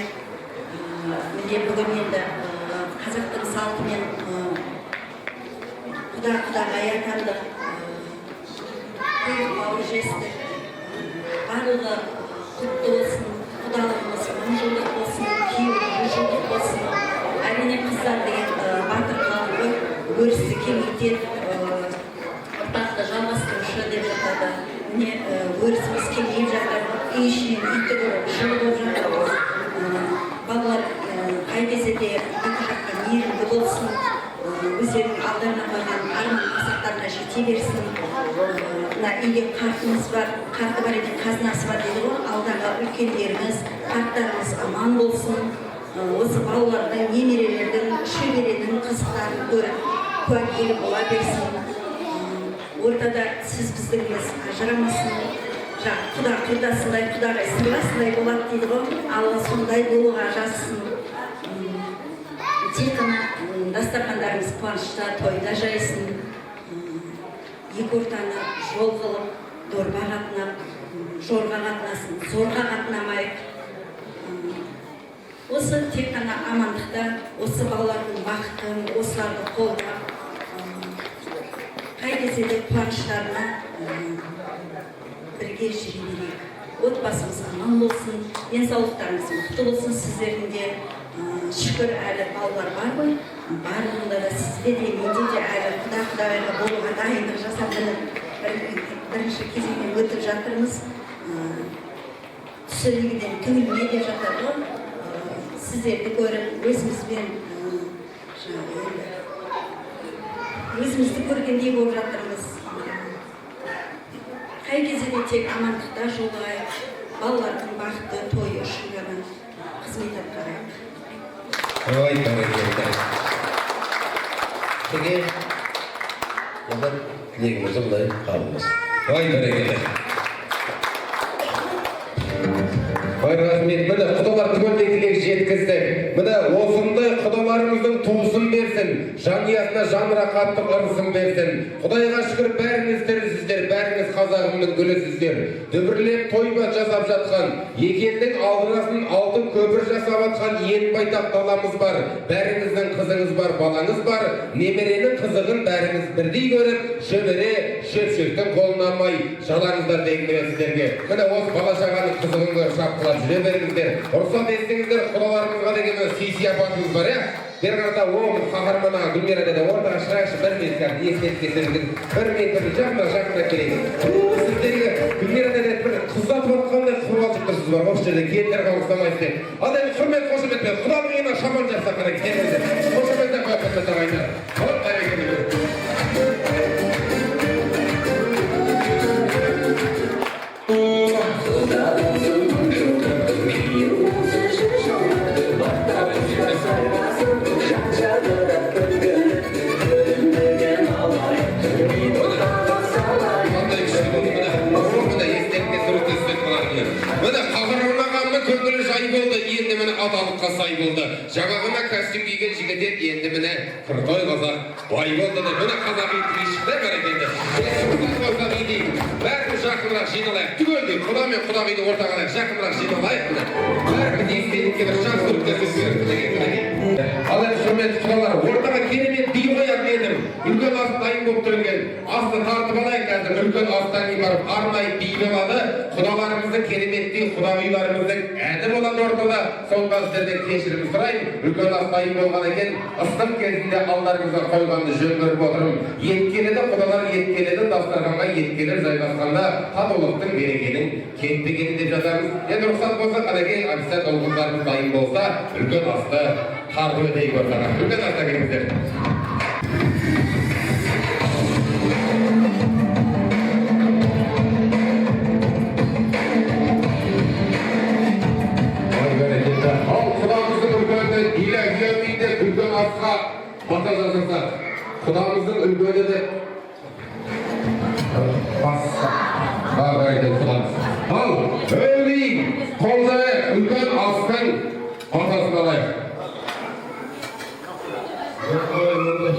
міне бүгін енді қазақтың салтымен құда, құдағай атандық, құйрық бауыр жестік. Барлығы құтты болсын, құдалығымыз мың жылдық болсын, күйеу жүз жылдық болсын. Әрине қыздар деген батыр халық қой, өрісті кеңейтеді, ұрпақты жалғастырушы деп жатады. Міне өрісіміз кеңейіп жатыр, үй ішінен үй тігіп жыл болып жатыр. Балалар қай кезде де екі жаққа мейірімді болсын, өздерінің алдарына қойған арман мақсаттарына жете берсін. Мына үйде қартымыз бар, қарты бар екен, қазынасы бар дейді ғой. Алдағы үлкендеріміз, қарттарымыз аман болсын. Осы балалардың, немерелердің, шөберенің қызықтарын көріп, куәгер бола берсін. Ортада сіз біздігіміз ажырамасын. Құда құрдасындай, құдағай сырласындай болады дейді ғой. Алла сондай болуға жазсын. Тек қана дастархандарымыз қуанышта, тойда жайсын. Екі ортаны жол қылып, дорба қатынап, жорға қатынасын, зорға қатынамайық. Осы тек қана амандықта, осы балалардың бақытын, осыларды қолдап, қай кезде де қуаныштарына бірге жүре берейік. Отбасымыз аман болсын, денсаулықтарыңыз мықты болсын сіздердің де. Шүкір, әлі балалар бар ғой барлығында да, сізде де, менде де әлі құда құдағайға болуға дайындық жасап, міне, бірінші кезеңнен өтіп жатырмыз. Түсірілгіден түңілме деп жатады ғой. Сіздерді көріп, өзімізбен жаңағы енді өзімізді көргендей болып жатырмыз. Қай кезде де тек амандықта жолығайық, балалардың бақытты тойы үшін ғана қызмет атқарайық. Ой, бәрекелді. Теге, енді тілегімізді құдай қабыл қылсын. Ой, бәрекелді. Ой, рахмет. Міне, құдалар түгелдей тілек жеткіздік. Міне, осындай құдаларымыздың туысын берсін, жанұясына жан рахаттық ырысын берсін. Құдайға шүкір, бәріңіз тірісіздер, бәріңіз қазағымның гүлісіздер. Дүбірлеп тойба жасап жатқан, екі елдің алдырасын алтын көпір жасап жатқан ен байтақ даламыз бар. Бәріңіздің қызыңыз бар, балаңыз бар. Немеренің қызығын бәріңіз бірдей көріп, шөбере шөпшектің қолына алмай жалаңыздар дегім келеді сіздерге. Міне, осы бала шағаның қызығын көріп шапқылап жүре беріңіздер. Рұқсат етсеңіздер, құдаларымызға деген сый сияпатымыз бар, иә? Бері қарата, о, бір қаһарман аға Гүлмира деді, ортаға шығайықшы, бір минут кәдімгі естелікке түсірген. Бір минут, бір жақындап, жақындап келейік. Ту, сіздерге Гүлмира деді, бір қыз ұзатып жатқандай қобалжып тұрсыз бар, осы жерде келіндер қауышамайсыз деп. Ал енді құрмет қошеметпен құданың үйіне шаман жапсақ, қане, келіңіздер. Қошеметтен қойып, құрметті ағайындар. Хоп, бәрекелді. Қандай күшті болды, міне. Міне, естелікке суретке түсетін болар, міне. Міне, қаһарман ағамның көңілі жай болды, енді міне аталыққа сай болды. Жаңа ғана костюм киген жігіт еді, енді міне крутой қазақ бай болды деп. Міне, қазақи би шықты, бәрекелді. Бәріміз жақынырақ жиналайық. Түгелдей құда мен құдағиды ортаға алайық, жақынырақ жиналайық, міне. Бәріміз естелікке бір жақсы суретке түсіп береміз, мінекей. Ал енді, құрметті құдалар, ортаға керемет би қоятын едім. Үлкен ас дайын болып тұр екен. Асты тартып алайық қазір. Үлкен астан кейін барып арнайы би болады. Құдаларымыздың кереметтей құдағиларымыздың әні болады ортада. Сондықтан сіздерден кешірім сұраймын. Үлкен ас дайын болған екен. Ыстық кезінде алдарыңызға қойғанды жөн көріп отырмын. Ет келеді, құдалар ет келеді, дастарханға ет келіп жайғасқанда татулықтың, берекенің кетпегені деп жатамыз. Енді рұқсат болса, қанекей, официант ұл қыздарымыз дайын болса, үлкен асты тартып өтейік ортаға. Үлкен асқа келіңіздер. Ой, бәрекелді. Ал құдамыздың үлкені Иләһи деп үлкен асқа бата жасасақ. Құдамыздың үлкені деп бас. Бәрекелді құдамыз. Ал, әумин, қол жайық, үлкен астың батасын алайық.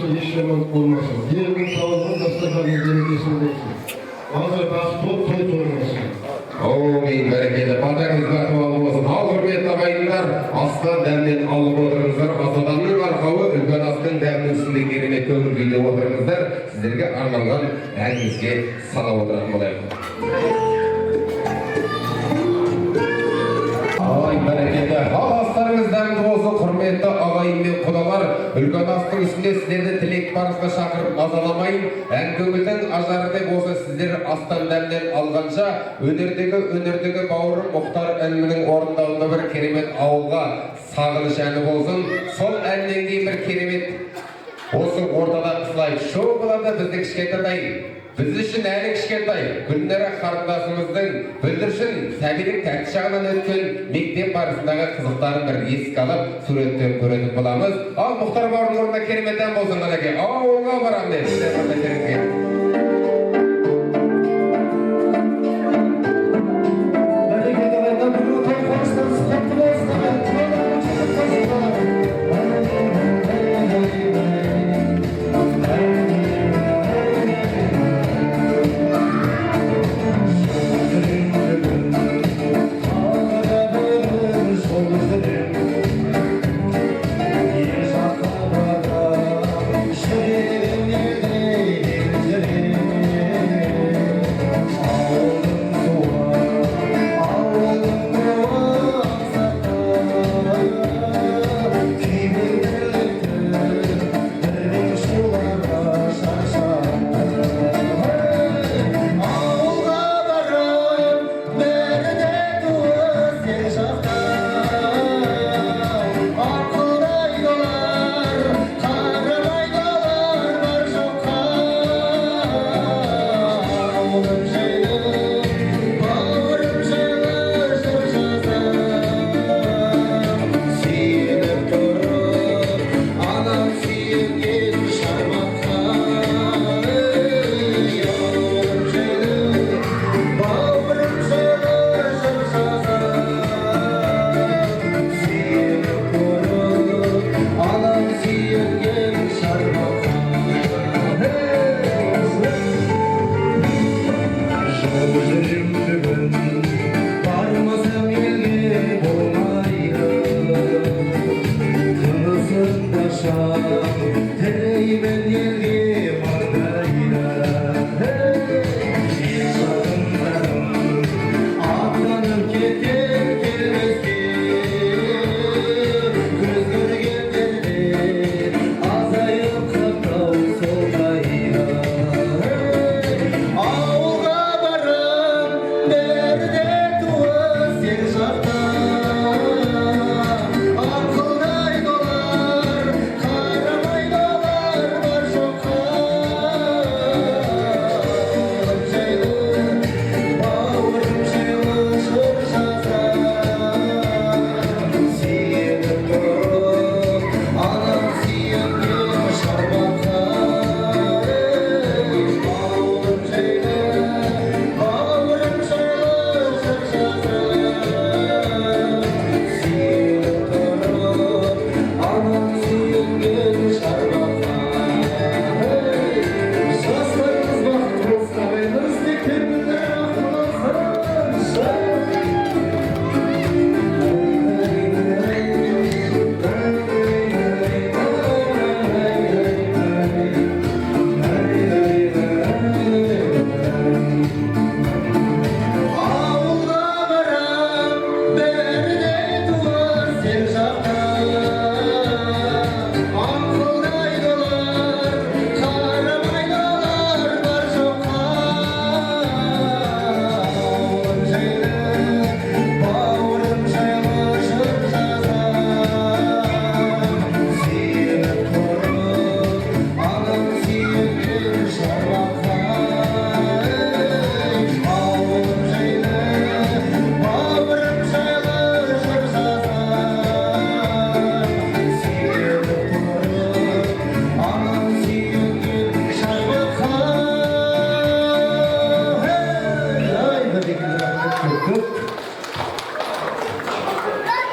Еш жамандық болмасын. Елдің саулығы, дастарханның берекесі болсын. Балалар бақытты болып, той той болсын. Әумин, бәрекелді. Батаңыз бақуалы болсын. Ал, құрметті ағайындар, астан дәмнен алып отырыңыздар. Ас адамның арқауы үлкен астың дәмінің үстінде керемет көңіл күйде отырыңыздар. Сіздерге арналған әнімізге сала отыратын болайық. Ай, бәрекелді. Ал, астарыңыз дәмді болсын, құрметті ағайын мен құдалар. Үлкен астың үстінде сіздерді тілек барысына шақырып мазаламайын. Ән көңілдің ажары деп осы сіздер астан дәмнен алғанша өнердегі бауырым Мұхтар інімнің орындауында бір керемет ауылға сағыныш әні болсын. Сол әннен кейін бір керемет осы ортада слайд шоу болады. Біздің кішкентай, біз үшін әлі кішкентай Гүлнара қарындасымыздың бүлдіршін сәбилік тәтті шағынан өткен мектеп барысындағы қызықтарын бір еске алып, суреттен көретін боламыз. Ал Мұхтар бауырымның орнына керемет ән болсын, қанеке. Ауылға барам деп сіздер құрметтеріңізге. Бәрекелді ағайындар, бүгінгі той қоныстарыңыз құтты болсын, ағайын. Тойларыңыз құтты болсын.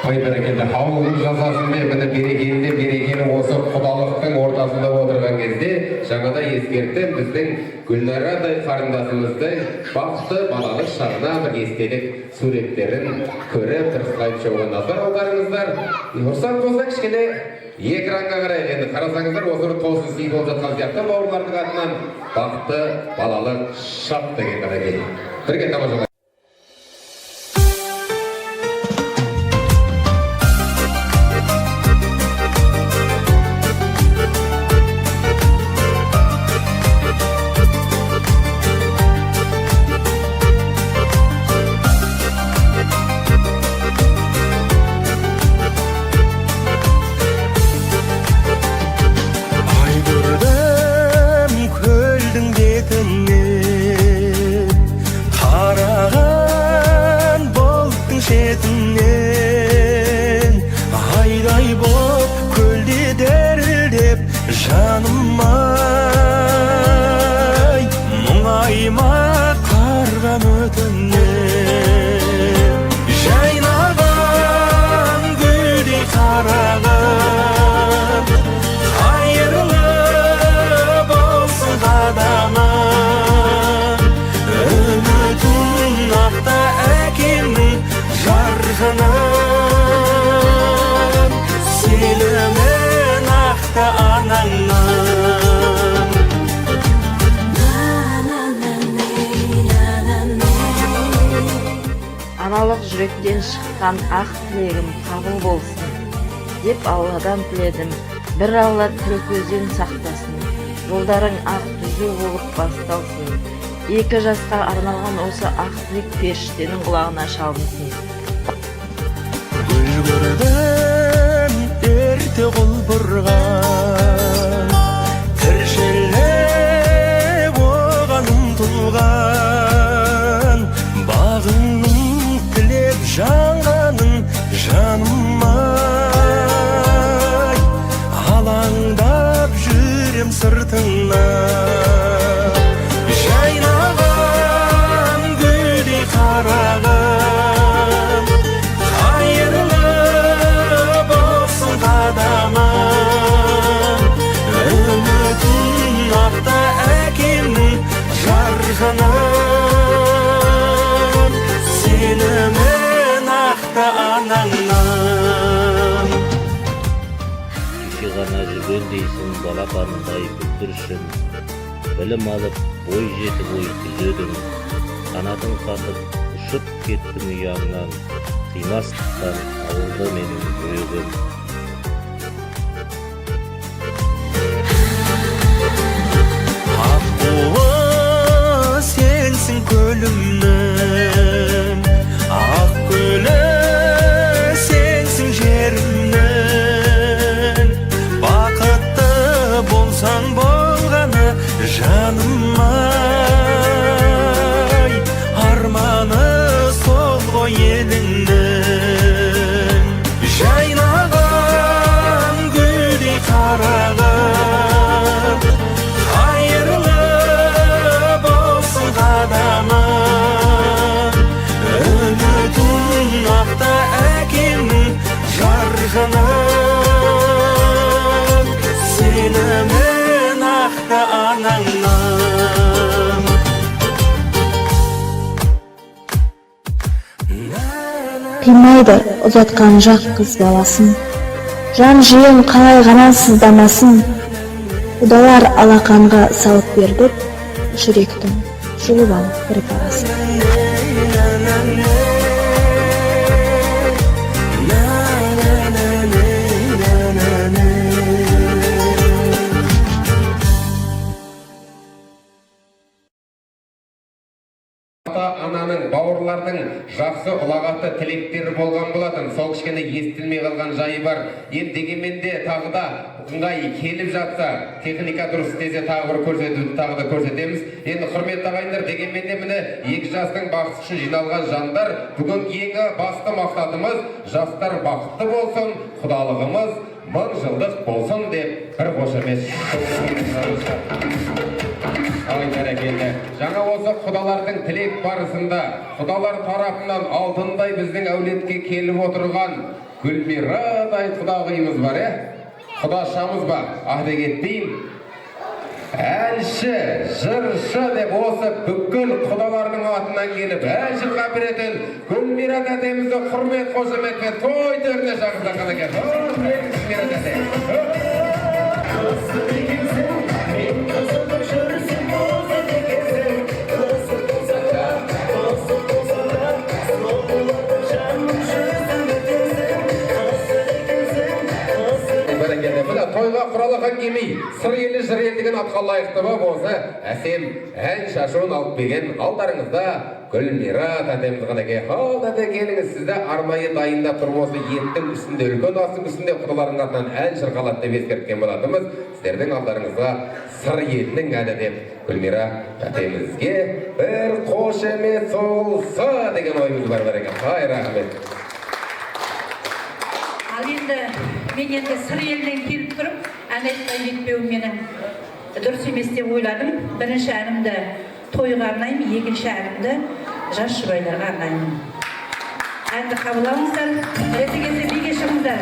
Ой, бәрекелді! Ауылымыз жасасын деп, міне, берекелі де берекелі осы құдалықтың ортасында отырған кезде жаңада ескерттім, біздің Гүлнарадай қарындасымыздың бақытты балалық шағына бір естелік суреттерін көріп, бір слайд шоуға назар аударыңыздар. Рұқсат болса, кішкене экранға қарайық. Енді қарасаңыздар, осы бір тосын сый болып жатқан сияқты бауырлардың атынан. Бақытты балалық шақ деген, мінекей, бірге тамашалайық. Ай көрдім көлдің бетінен, қараған бұлттың шетінен. Айдай боп көлде дірілдеп, жаным ай, мұңайма, қарғам, өтінем. Жайнаған гүлдей қарағым, қайырлы болсын қадамың. Үмітің ақта әкемнің жарқыным, сенімін ақта анаңның. Аналық жүректен шыққан ақ тілегім қабыл болсын деп Алладан тіледім. Бір Алла тіл көзден сақтасын, жолдарың ақ, түзу болып басталсын. Екі жасқа арналған осы ақ тілек періштенің құлағына шалынсын. Гүл көрдім ерте құлпырған, тіршілік оған ұмтылған. Бағыңның тілеп жанғанын, жаным ай, алаңдап жүрем сыртыңнан. Жайнаған гүлдей қарағым, қайырлы болсын қадамың. Үмітің ақта әкемнің жарқыным, сенімін ақта анаңның. Кеше ғана жүргендейсің балапанындай бүлдіршін. Білім алып, бой жетіп, ой түзедің. Қанатың қағып, ұшып кеттің ұяңнан. Қимастықтан ауылды менің жүрегім. Аққуы сенсің көлімнің, ақ көлі сенсің жерімнің. Бақытты болсаң болғаны, жаным ай, арманы сол ғой еліңнің. Жайнаған гүлдей қарағым, қайырлы болсын қадамың. Үмітің ақта әкемнің жарқыным, сенімін ақта анаңның. Қимайды ұзатқан жақ қыз баласын. Жан жиен қалай ғана сыздамасын, құдалар алақанға салып бердік жүректің жұлып алып бір парасын. Ата ананың, бауырлардың жақсы ұлағатты тілектері болған болатын. Сол кішкене естілмей қалған жайы бар. Енді дегенмен де тағы да ыңғай келіп жатса, техника дұрыс істесе, тағы бір көрсетуді тағы да көрсетеміз. Енді, құрметті ағайындар, дегенмен де, міне, екі жастың бақыты үшін жиналған жандар, бүгін ең басты мақсатымыз жастар бақытты болсын, құдалығымыз мың жылдық болсын деп бір қошемет. Ай, бәрекелді! Жаңа осы құдалардың тілек барысында құдалар тарапынан алтындай біздің әулетке келіп отырған Гүлмирадай құдағиымыз бар, құдашамыз бар. Айта кетпейін, әнші, жыршы деп осы бүкіл құдалардың атынан келіп ән шырқап беретін Гүлмира тәтемізді құрмет қошеметпен той төріне шақырсақ екен. Гүлмира тәте. Тойға құралақан келмей, сыр елі жыр ел деген атқа лайықты боп, осы әсем ән шашуын алып келген алдарыңызда Гүлмира тәтеміз ғана. Ал тәте, келіңіз, сізді арнайы дайындап тұрып осы еттің үстінде, үлкен астың үстінде құдалардың атынан ән шырқалады деп ескерткен болатынбыз. Сіздердің алдарыңызға сыр елінің әні деп Гүлмира тәтемізге бір қошемет соғылса деген ойымыз бар екен. Ай, рахмет. Ал енді мен енді сыр елінен келіп тұрып ән айтпай кетпеуім менің дұрыс емес деп ойладым. Бірінші әнімді тойға арнаймын, екінші әнімді жас жұбайларға арнаймын. Әнді қабыл алыңыздар, реті келсе биге шығыңыздар.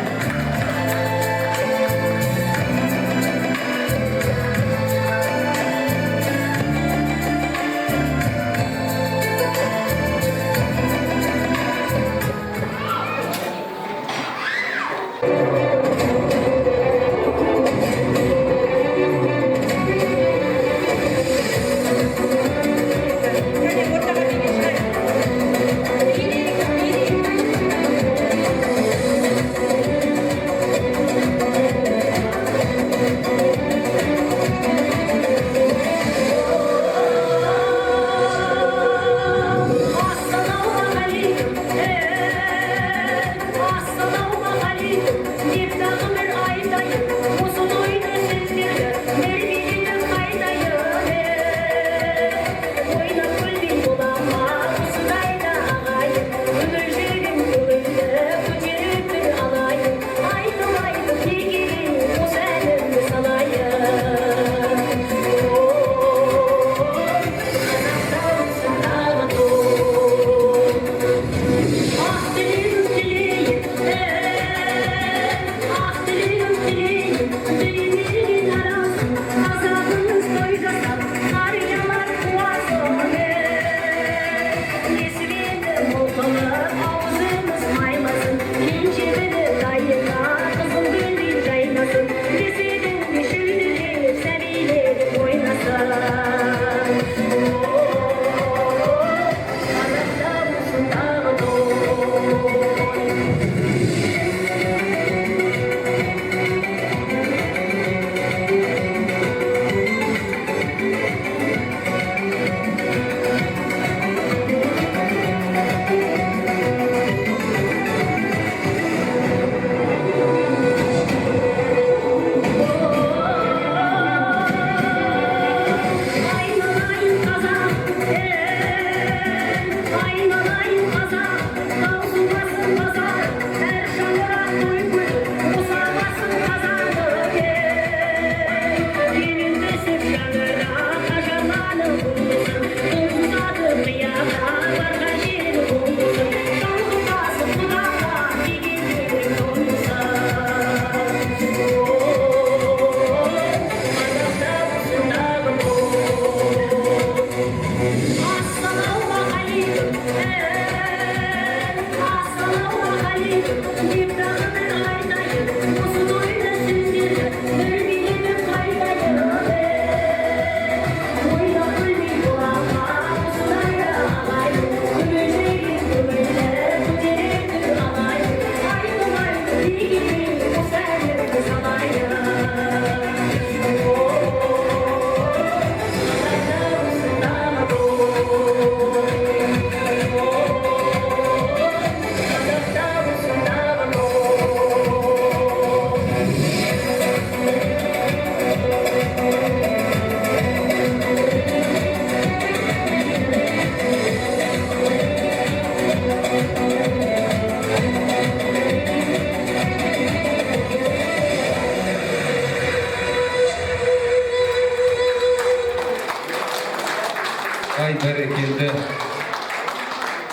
Ай, бәрекелді.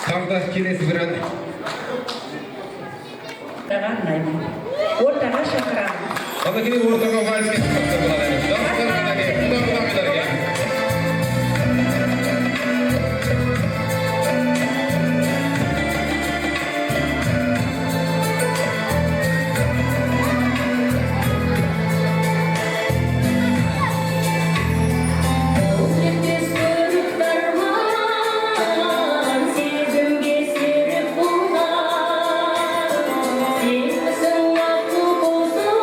Тағы да келесі бір ән. жұбайларға арнаймын. Ортаға шақырамын. Қанекей, ортаға вальске шықса болады емес. Жастар, қанекей, құда құдағиларға. Сезімге серік болған сенбісің, аққу құсым,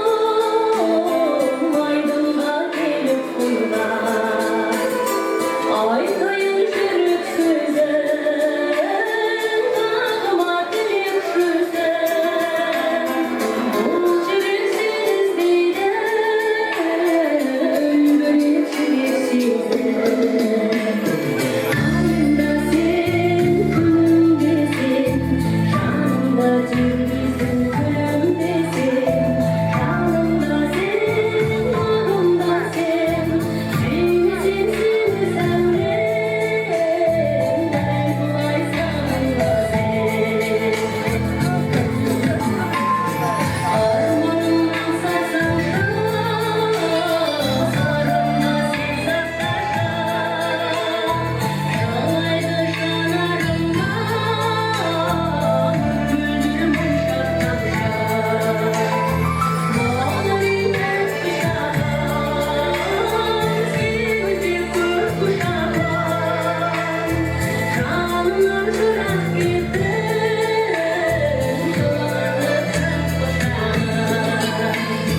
айдынға келіп қонған. Айтайын жүрек сөзін, бағыма тілек жүзін. Бұл жүрек сені іздейді, үлбіреп жүрек сезім. Айымда сен, күнімде сен, жанымда тербейсің, күлімде сен. Жанымда сен, бағымда сен, сүймесем сені, сәулем, дәл бұлай сағынба сен. Арманымнан сарсаңшы, сарымда сен сақташы. Жылайды жанарымнан мөлдір моншақ тамшы. Баланың тәтті шағын, сен іздеп көп құшағын. Жанымнан жырақ кеттің, жылатып жан құшағын.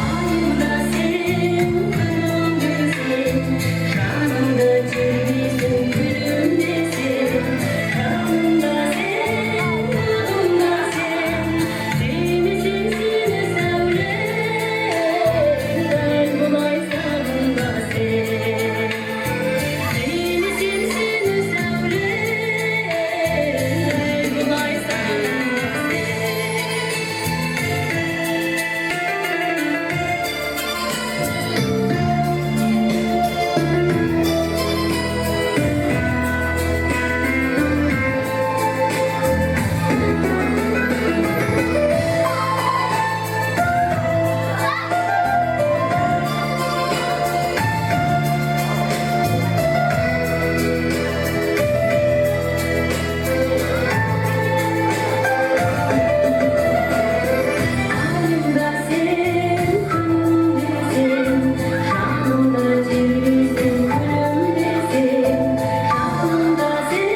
Айымда сен, күнімде сен, жанымды тербейсің, күлімде сен. Жанымда сен, бағымда сен, сүймесем сені, сәулем, дәл бұлай сағынба сен. Сүймесем сені, сәулем, дәл бұлай сағынба сен. Айымда сен, күнімде сен, жанымда тербейсің, күлімде сен. Жанымда сен,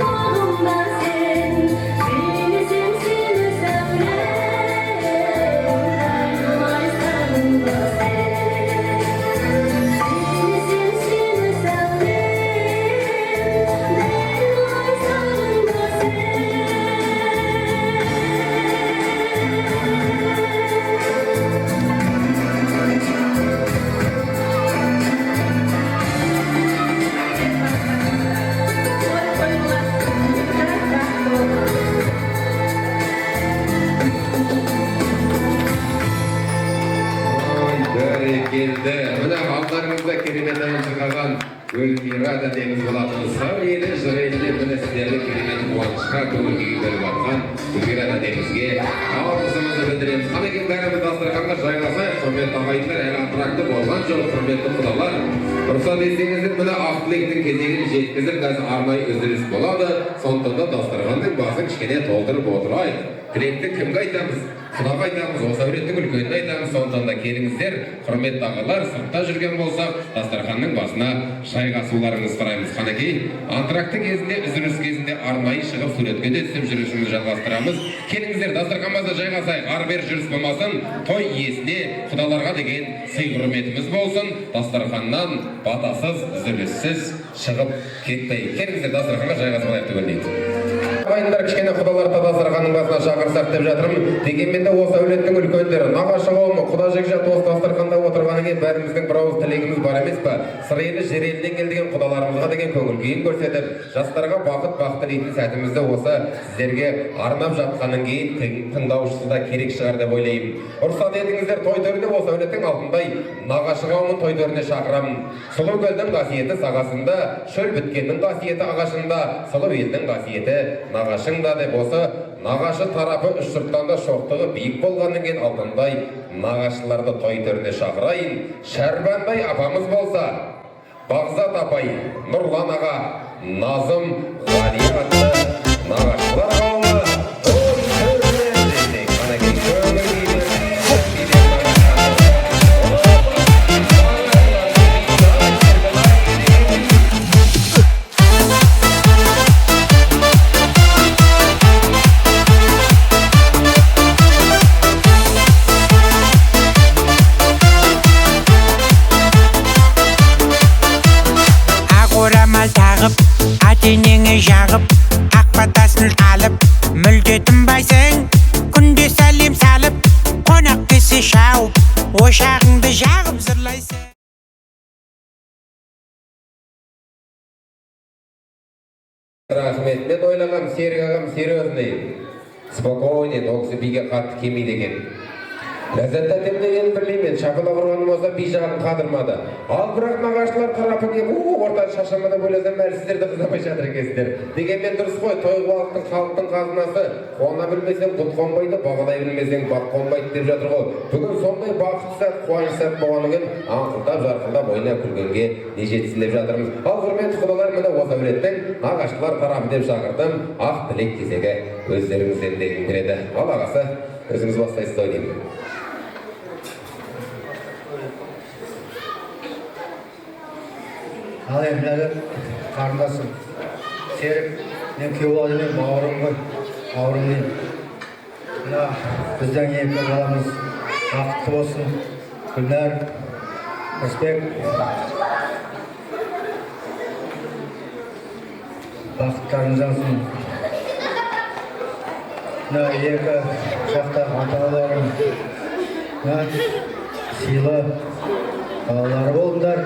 бағымда сен, сүймесем сені, сәулем, дәл бұлай сағынба сен. Сүймесем сені, сәулем, дәл бұлай сағынба сен. Той той болсын, бақытты болсын. Ой, бәрекелді. Міне, алдарыңызда керемет ән шырқаған Гүлмира тәтеміз болатын. Сыр елі, жыр еліне, міне, сіздерді керемет қуанышқа, көңіл күйге бөліп жатқан Гүлмира тәтемізге алғысымызды білдіреміз. Қанекей, бәріміз дастарханға жайғасайық, құрметті ағайындар, әлі антракты болған жоқ, құрметті құдалар. Рұқсат етсеңіздер, міне, ақ тілектің кезегін жеткізіп, қазір арнайы үзіліс болады. Сондықтан да дастарханның басын кішкене толтырып отырайық. Тілекті кімге айтамыз? Құдаға айтамыз, осы әулеттің үлкеніне айтамыз. Сондықтан да келіңіздер, құрметті ағалар, сыртта жүрген болсақ, дастарханның басына жайғасуларыңызды сұраймыз. Қанекей, антракты кезінде, үзіліс кезінде арнайы шығып суретке де түсіп жүрісімізді жалғастырамыз. Келіңіздер, дастархан басына жайғасайық. Ары бері жүріс болмасын, той иесіне, құдаларға деген сый құрметіміз болсын. Дастарханнан батасыз, үзіліссіз шығып кетпей. Келіңіздер, дастарханға жайғасып алайық түгелдей. Ағайындар, кішкене құдаларды дастарханның басына шақырсақ деп жатырмын. Дегенмен де осы әулеттің үлкендері, нағашы қауымы, құда жекжат осы дастарханда отырғаннан кейін бәріміздің бір ауыз тілегіміз бар емес па? Сыр елі, жер елінен келген құдаларымызға деген көңіл күйін көрсетіп, жастарға бақыт, бақ тілейтін сәтімізді осы сіздерге арнап жатқаннан кейін тыңдаушысы да керек шығар деп ойлаймын. Рұқсат етіңіздер, той төріне осы әулеттің алтындай нағашы қауымын той төріне шақырамын. Сұлу көлдің қасиеті сағасында, шөл біткеннің қасиеті ағашында, сұлу елдің қасиеті нағашыңда деп осы Нағашы тарапы үш жұрттан да шоқтығы биік болғаннан кейін алтындай нағашыларды той төріне шақырайын. Шәрбандай апамыз болса, Бағзат апай, Нұрлан аға, Назым, Ғалия атты нағашылар қауымы той төріне десек, қанекей көңіл күймен билеп. Ақ орамал тағып, ата енеңе жағып, ақ батасын алып, мүлде тынбайсың. Күнде сәлем салып, қонақ келсе шауып, ошағыңды жағып зырлайсың. Рахмет. Мен ойлағам, Серік ағам серьезный, спокойный, ол кісі биге қатты келмейді екен. Ләззат тәтем деген білмеймін, шапалақ ұрғаным болса, би жағын қатырмады. Ал бірақ нағашылар тарапы келіп, ортаны шашама деп ойласам, әлі сіздер де қызамай жатыр екенсіздер. Дегенмен дұрыс қой, той халықтың қазынасы. Қуана білмесең құт қонбайды, бағалай білмесең бақ қонбайды деп жатыр ғой. Бүгін сондай бақытты сәт, қуаныш сәт болғаннан кейін аңқылдап, жарқылдап ойнап күлгенге не жетсін деп жатырмыз. Ал құрметті құдалар, міне осы әулеттің нағашылар тарапы деп шақырдым. Ақ тілек кезегі өздеріңізден дегім келеді. Ал ағасы, өзіңіз бастайсыз ау деймін. Ал енді ләззат қарындасым, Серік, мен күйеу бала демеймін, бауырым ғой, бауырым деймін. Мына біздің екі баламыз бақытты болсын, Гүлнар, Рысбек. Бақыттарыңыз жансын. Мына екі жақтағы ата-аналарың, мына сыйлы балалары болыңдар.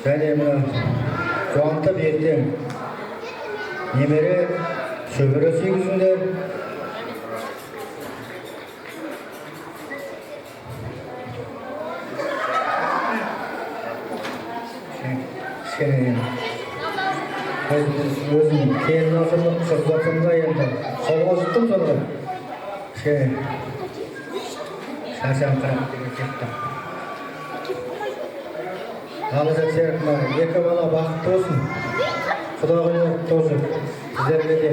Және мына қуантып ертең немере, шөбере сүйгізіңдер. Кішкене өзім келін алсам да, қыз ұзатсам да, енді қолға жұттым соны. Кішкене шаршаңқырап деген сияқты. Ал Серік, мына екі бала бақытты болсын, құдағилар құтты болсын. Сіздерге де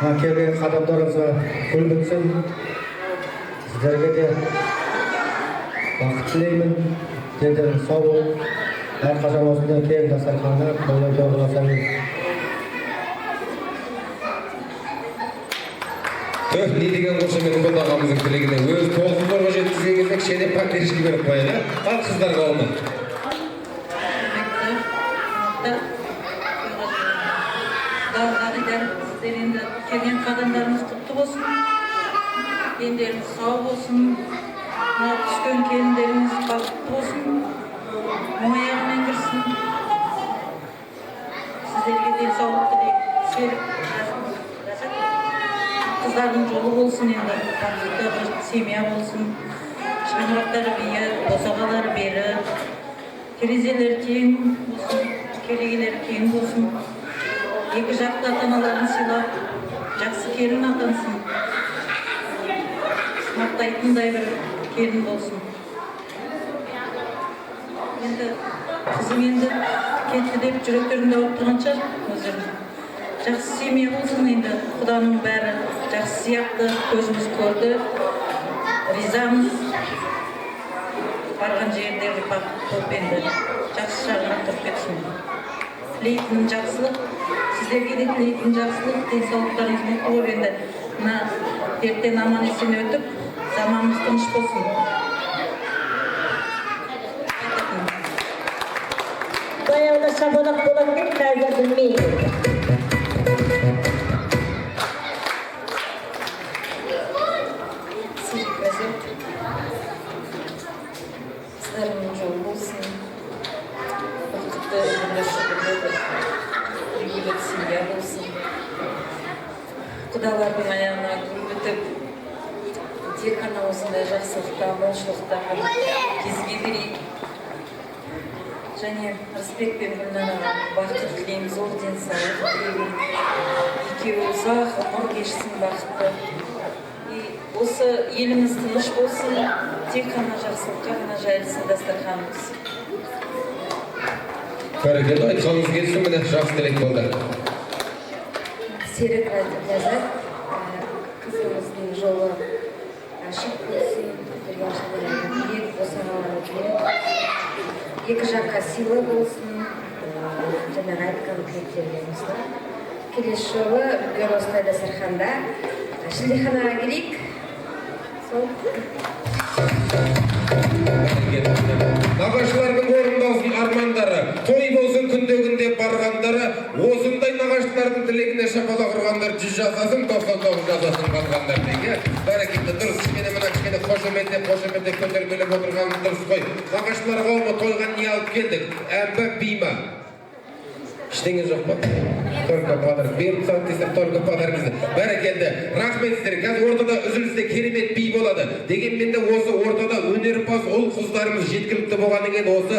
мына келген қадамдарыңызға гүл бітсін. Сіздерге де бақыт тілеймін. Дендеріңіз сау болып, әрқашан осындай кең дастарханда тойлай тойласа беріңіз. Төф, не деген қошемет болды ағамыздың тілегіне. Өз тоғыз зорға жеткізген кезде кішкене поддержка беріп қояйық, а? Ал қыздар қауымы. Сіздер енді келген қадамдарыңыз құтты болсын, дендеріңіз сау болсын, мына түскен келіндеріңіз бақытты болсын, оң аяғымен кірсін. Сіздерге денсаулық тілеймін. Серік, Ләззат, қыздардың жолы болсын енді, бақытты бір семья болсын, шаңырақтары биік, босағалары бері, терезелері кең болсын, керегелері кең болсын. Екі жақты ата-аналарын сыйлап, жақсы келін атансын, мақтайтындай бір келін болсын. Енді қызым енді кетті деп жүректерінде ауырып тұрған шығар өздерінің. Жақсы семья болсын енді, құданың бәрі жақсы сияқты, көзіміз көрді, ризамыз. Барған жерлері бақытты болып енді, жақсы шаңырақ тұрып кетсін. Тілейтінім жақсылық, сіздерге де тілейтін жақсылық, денсаулықтарыңыз мықты болып енді мына дерттен аман есен өтіп, заманымыз тыныш болсын. Баяғыда шапалақ болады деп қазір білмеймін. Серік, Ләззат, қыздарыңның жолы болсын, бақытты өмірлі, үлгілі семья болсын. Құдалардың аяғына гүл бітіп, тек қана осындай жақсылықта, молшылықта бір кезіге берейік. Және Рысбек пен Гүлнараға бақыт тілеймін, зор денсаулық тілеймін. Екеуі ұзақ ғұмыр кешсін, бақытты. И осы еліміз тыныш болсын, тек қана жақсылыққа ғана жайылсын дастарханымыз. Бәрекелді, айтқаныңыз келсін, міне, жақсы тілек болды. Серік, Ләззат, қызымыздың жолы ашық болсын, көтерген шаңырағы биік, босағалары берік, екі жаққа сыйлы болсын, жаңағы айтқан тілектерге қосыла. Келесі жолы үлкен осындай дастарханда шілдеханаға келейік. Сол. Нағашылардың орындалсын армандары, той болсын күнде күнде барғандары, осындай нағашылардың тілегіне шапалақ ұрғандар 100 жасасын, 99 жасасын қалғандар деге. Бәрекелді, дұрыс, кішкене мына кішкене қошеметтеп, қошеметтеп көтермелеп отырған дұрыс қой. Нағашылар қауымы, тойға не алып келдік? Ән бе, би ма? Ештеңе жоқ па? Только подарок. Беріп тастады десем, только подарок десе. Бәрекелді. Рахмет сіздерге. Қазір ортада үзілісте керемет би болады. Дегенмен де осы ортада өнерпаз ұл қыздарымыз жеткілікті болғаннан кейін осы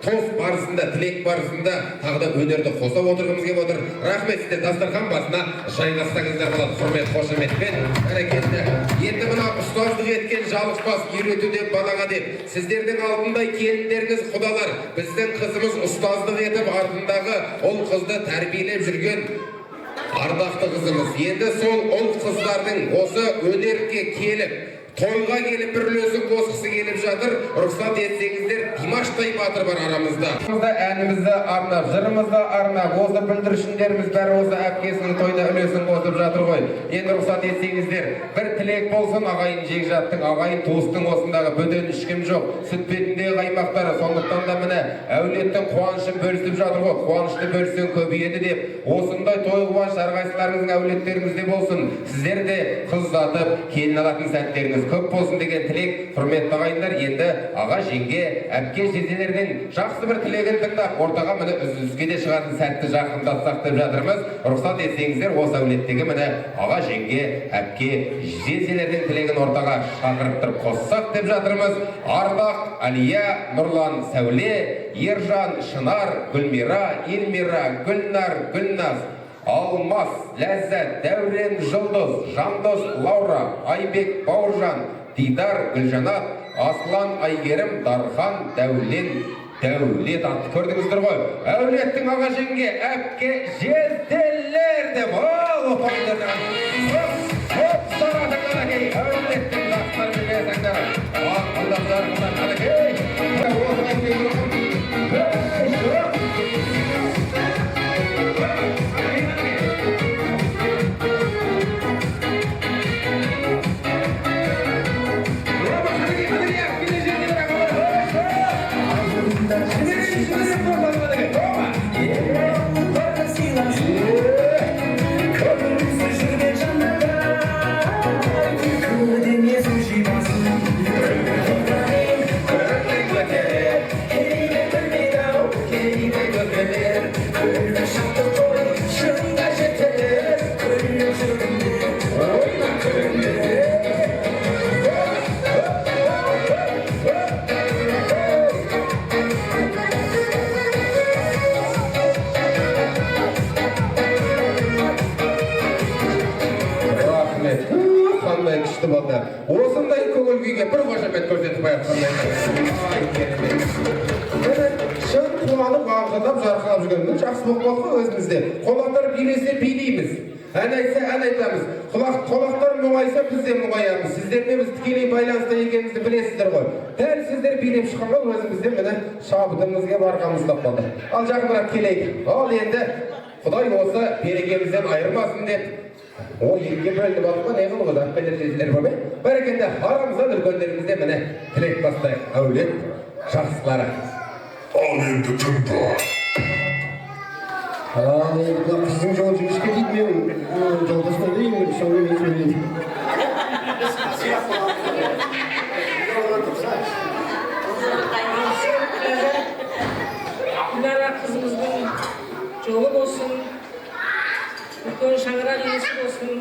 тост барысында, тілек барысында тағы да өнерді қоса отырғымыз келіп отыр. Рахмет сіздер, дастархан басына жайғассаңыздар болады. Құрмет, қошеметпен. Бәрекелді. Енді мына ұстаздық еткен жалықпас үйретуде балаға деп. Сіздердің алтындай келіндеріңіз құдалар, біздің қызымыз ұстаздық етіп артындағы ұл қызды тәрбиелеп жүрген ардақты қызымыз. Енді сол ұл қыздардың осы өнерге келіп, тойға келіп бір үлесін қосқысы келіп жатыр. Рұқсат етсеңіздер, Димаштай батыр бар арамызда. Әнімізді арнап, жырымызды арнап, осы бүлдіршіндеріміз бәрі осы әпкесінің тойына үлесін қосып жатыр ғой. Енді рұқсат етсеңіздер, бір тілек болсын, ағайын жекжаттың, ағайын туыстың осындағы бөтен ешкім жоқ. Сүт бетіндегі қаймақтары, сондықтан да міне әулеттің қуанышын бөлісіп жатыр ғой. Қуанышты бөліссең көбейеді деп. Осындай той қуаныш әрқайсыларыңыздың әулеттеріңізде болсын. Сіздер де қыз ұзатып, келін алатын сәттеріңіз көп болсын деген тілек, құрметті ағайындар, енді аға, жеңге, әпке, жезделердің жақсы бір тілегін тыңдап, ортаға міне үзіліске де шығатын сәтті жақындатсақ деп жатырмыз. Рұқсат етсеңіздер, осы әулеттегі міне аға, жеңге, әпке, жезделердің тілегін ортаға шақырып тұрып қоссақ деп жатырмыз. Ардақ, Алия, Нұрлан, Сәуле, Ержан, Шынар, Гүлмира, Эльмира, Гүлнар, Гүлназ, Алмас, Ләззат, Дәурен, Жұлдыз, Жандос, Лаура, Айбек, Бауыржан, Дидар, Гүлжанат, Аслан, Айгерім, Дархан, Дәулен, Дәулет атты көрдіңіздер ғой. Әулеттің аға, жеңге, әпке, жезделер деп. Ал, отағайындар. Хоп, саратың, қанекей, әулеттің жақсылар білесіңдер. Ақылдап жарқылдап, қанекей. Рахмет. Қандай күшті болды. Осындай көңіл күйге бір қошемет көрсетіп қояйық. Ай, керемет. Міне, шын қуанып, аңқылдап, жарқырап жүрген. Міне, жақсы болып қалдық қой өзімізде. Қонақтар билесе билейміз. Ән айтса ән айтамыз. Қонақтар мұңайса біз де мұңаямыз. Сіздермен біз тікелей байланыста екенімізді білесіздер ғой. Дәл сіздер билеп шыққанға өзімізде міне шабытымызға барғанымыз ұстап қалды. Ал жақынырақ келейік. Ал енді Құдай осы берекемізден айырмасын деп о екіге бөлініп алдық па, не қылып әпкелер, жезделер бар ма? Бәрекелді, арамыздан үлкендерімізде міне тілек бастайық, әулет жақсылары. Ал енді тыңда. Ал енді мына қыздың жолы жіңішке дейді, мен жолдасым деймін, сонымен мен сөйлеймін. Гүлнара қызымыздың жолы болсын, үлкен шаңырақ иесі болсын.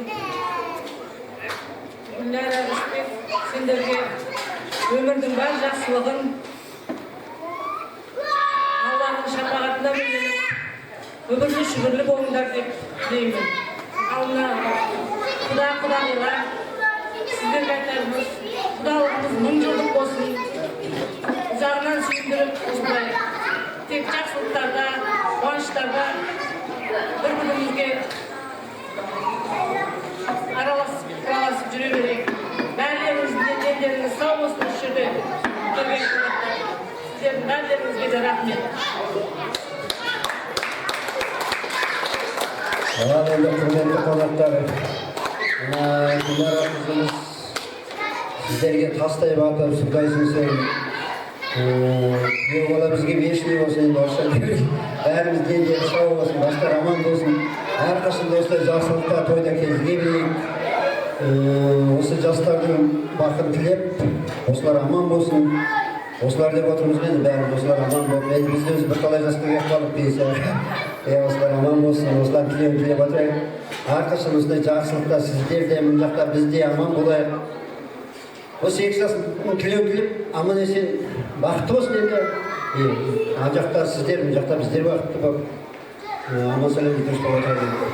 Гүлнара, Рысбек, сендерге өмірдің бар жақсылығын, Алланың Қадам ілініп, үбірлі шүбірлі болыңдар деп тілеймін. Ал мына құда құдағилар, сіздерге айтарымыз, құдалығымыз 1000 жылдық болсын, ұзағынан сүйіндіріп, осындай тек жақсылықтарда, қуаныштарда бір бірімізге араласып араласып жүре берейік. Бәрілеріңіздің де дендеріңіз сау болсын. Осы жерде келген қонақтар, сіздердің бәрілеріңізге де рахмет. Ал енді, құрметті қонақтар, мына Гүлнара қызымыз сіздерге тастай батып, судай сіңсең, күйеу бала бізге вечный болсын енді, орысша деп. Бәріміз дендері сау болсын, бастары аман болсын. Әрқашан да осылай жақсылықта, тойда кездесе берейік. Осы жастардың бақытын тілеп, осылар аман болсын. Осылар деп отырмыз ғой енді, бәріміз осылар аман болып, енді біз де өзі бірталай жасқа келіп қалдық пенсияға. Иә, осылар аман болсын, осылардың тілеуін тілеп отырайық. Әрқашан осындай жақсылықта сіздер де, мына жақта біз де аман болайық. Осы екі жастың тілеуін тілеп, аман есен бақытты болсын енді. Ана жақта сіздер, мына жақта біздер бақытты болып, аман сәлем дұрыс болып отырайық енді.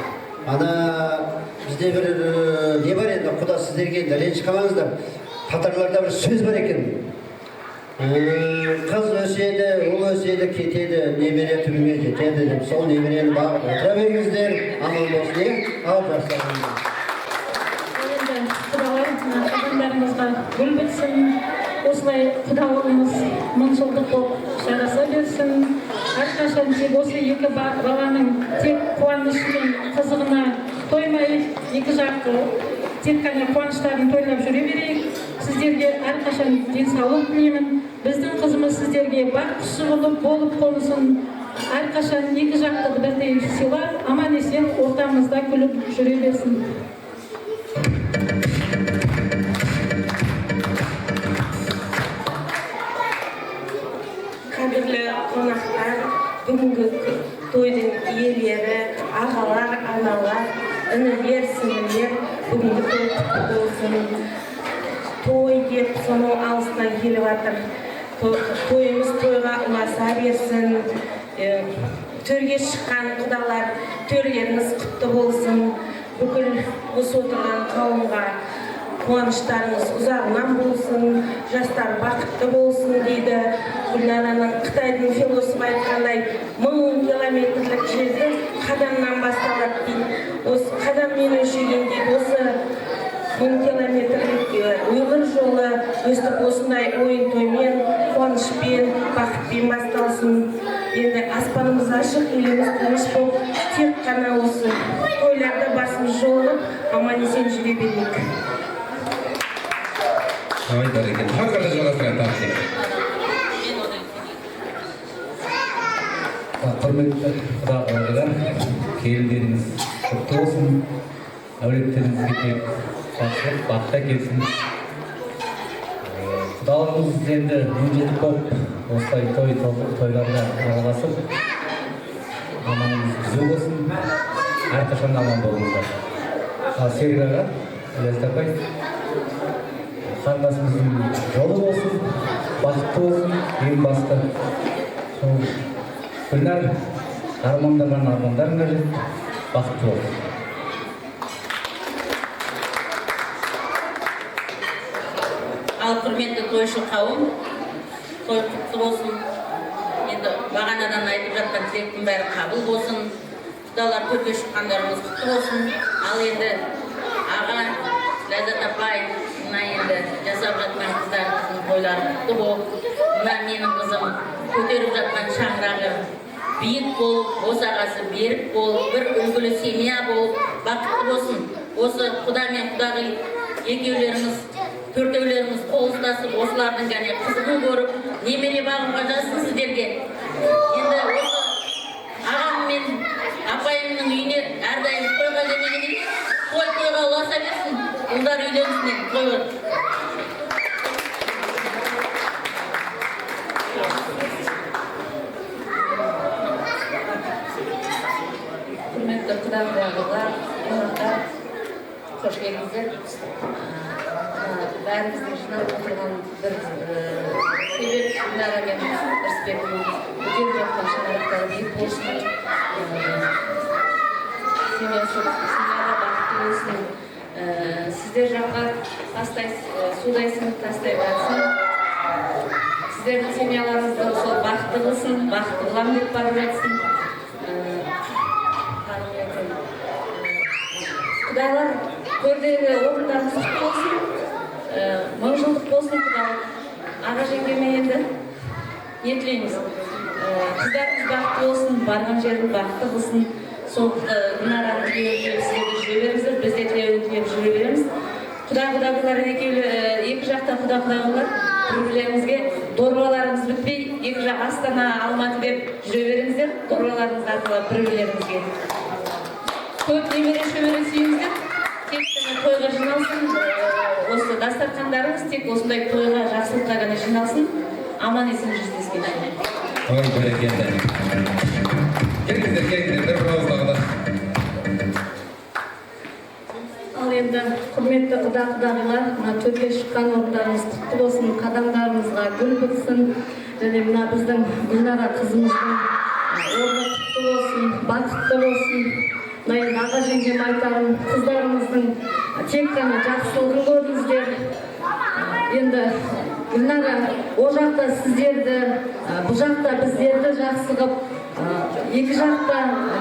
Ана бізде бір не бар енді, құда, сіздерге енді ренжіп қалмаңыздар. Татарларда бір сөз бар екен. Қыз өседі, ұл өседі, кетеді, немере түбіңе жетеді деп. Сол немерені бағып отыра беріңіздер, аман болсын, иә? Ал жақсы. Енді құдалар, мына қадамдарыңызға гүл бітсін, осылай құдалығымыз 1000 жылдық болып жараса берсін. Әрқашан тек осы екі баланың тек қуанышы мен қызығына тоймай, екі жақты тек қана қуаныштарын тойлап жүре берейік. Сіздерге әрқашан денсаулық тілеймін. Біздің қызымыз сіздерге бақ құсы болып қонсын. Әрқашан екі жақты бірдей сыйлап, аман есен ортамызда күліп жүре берсін. Қадірлі қонақтар, бүгінгі тойдың иелері, ағалар, аналар, інілер, сіңлілер, бүгінгі той құтты болсын. Той деп сонау алыстан келіп жатыр. Тойымыз тойға ұласа берсін. Төрге шыққан құдалар, төрлеріңіз құтты болсын. Бүкіл осы отырған қауымға қуаныштарыңыз ұзағынан болсын, жастар бақытты болсын дейді. Гүлнараның Қытайдың философы айтқандай, 1000 километрлік жерді қадамнан басталады дейді. Осы қадаммен өлшеген дейді. Осы 1000 километрлік өмір жолы өстіп осындай ойын тоймен, қуанышпен, бақытпен басталсын. Енді аспанымыз ашық, еліміз тыныш болып, тек қана осы тойларда басымыз жолығып, аман есен жүре берейік. Ай, бәрекелді. Ары қарай жалғастырайық тағы. Құрметті құда құдағилар, келіндеріңіз құтты болсын, әулеттеріңізге тек жақсылық, бақыт әкелсін. Құдалығымыз енді 1000 жылдық болып, осылай той тойларда араласып, аманыңыз түзу болсын, әрқашан аман болыңыздар. Ал Серік аға, Ләззат апай, қарындасымыздың жолы болсын, бақытты болсын, ең басты. Сол Гүлнар, армандаған армандарыңа жет, бақытты бол. Ал құрметті тойшы қауым, той құтты болсын. Енді бағанадан айтып жатқан тілектің бәрі қабыл болсын. Құдалар, төрге шыққандарыңыз құтты болсын. Ал енді аға, Ләззат апай, мына енді жасап жатқан қыздарымыздың тойлары құтты болып, мына менің қызым көтеріп жатқан шаңырағы биік болып, босағасы берік болып, бір үлгілі семья болып, бақытты болсын. Осы құда мен құдағи екеулеріңіз, төртеулеріңіз қол ұстасып, осылардың және қызығын көріп, немере бағуға жазсын сіздерге. Енді осы ағам мен апайымның үйіне әрдайым тойға келмеген екен, той тойға ұласа берсін, ұлдар үйленсін енді той. Құрметті құда құдағилар, қонақтар, қош келдіңіздер. Бәріміздің жиналып отырған бір себеп Гүлнара мен Рысбектің көтеріп жатқан шаңырақтары биік болсын, семьясы, семьяда бақытты болсын. Сіздер жаққа тастай, судай сіңіп, тастай батсын. Сіздердің семьяларыңызды сол бақытты қылсын, бақытты қыламын деп барып жатсын. Тағы не айтайын? Құдалар, төрдегі орындарыңыз құтты болсын, мың жылдық болсын. Құдалық аға жеңгеме енді не тілейміз? Қыздарыңыз бақытты болсын, барған жерін бақытты қылсын. Сол Гүлнараның тілеуін тілеп, сіздер де жүре беріңіздер, біз де тілеуін тілеп жүре береміз. Құда құдағилар екеулі, екі жақта құда құдағилар бір бірлеріңізге дорбаларыңыз бітпей, екі жақ Астана, Алматы деп жүре беріңіздер, дорбаларыңызды арқалап бір бірлеріңізге. Көп немере шөбере сүйіңіздер, тек қана тойға жиналсын, осы дастархандарыңыз тек осындай тойға, жақсылыққа ғана жиналсын. Аман есен жүздескенше. Ой, бәрекелді. Келіңіздер, келіңіздер, бір бір ауыз тағы да. Ал енді, құрметті құда құдағилар, мына төрге шыққан орындарыңыз құтты болсын, қадамдарыңызға гүл бітсін және мына біздің Гүлнара қызымыздың орны құтты болсын, бақытты болсын. Мына енді аға жеңгем айтарым, қыздарымыздың тек қана жақсылығын көріңіздер. Енді Гүлнара о жақта сіздерді, бұл жақта біздерді жақсы қылып, екі жақта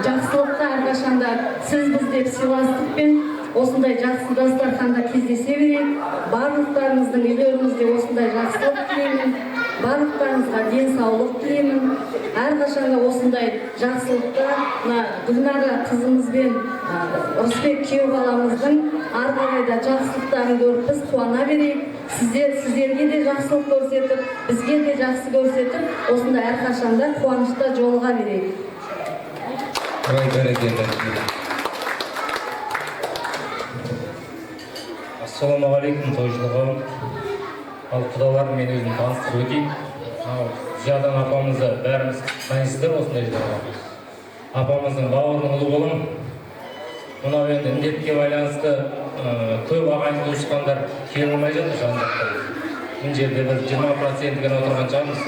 жақсылықта әрқашанда сіз біз деп сыйластықпен осындай жақсы дастарханда кездесе берейік. Барлықтарыңыздың үйлеріңізде осындай жақсылық тілеймін, барлықтарыңызға денсаулық тілеймін. Әрқашанда осындай жақсылықта мына Гүлнара қызымызбен Рысбек күйеу баламыздың ары қарай да жақсылықтарын көріп, біз қуана берейік. Сіздерге де жақсылық көрсетіп, бізге де жақсы көрсетіп, осындай әрқашанда қуанышта жолыға берейік. Ой, бәрекелді. Ассалаумағалейкум, тойшылық қауым. Ал құдалар, мен өзім таныстырып өтейін. Мынау Зиядан апамызды бәріміз танисыздар, осындай жерде. Апамыздың бауырының ұлы боламын. Мынау енді індетке байланысты көп ағайын туысқандар келе алмай жатыр жан жақтан. Мына жерде бір 20% ғана отырған шығармыз.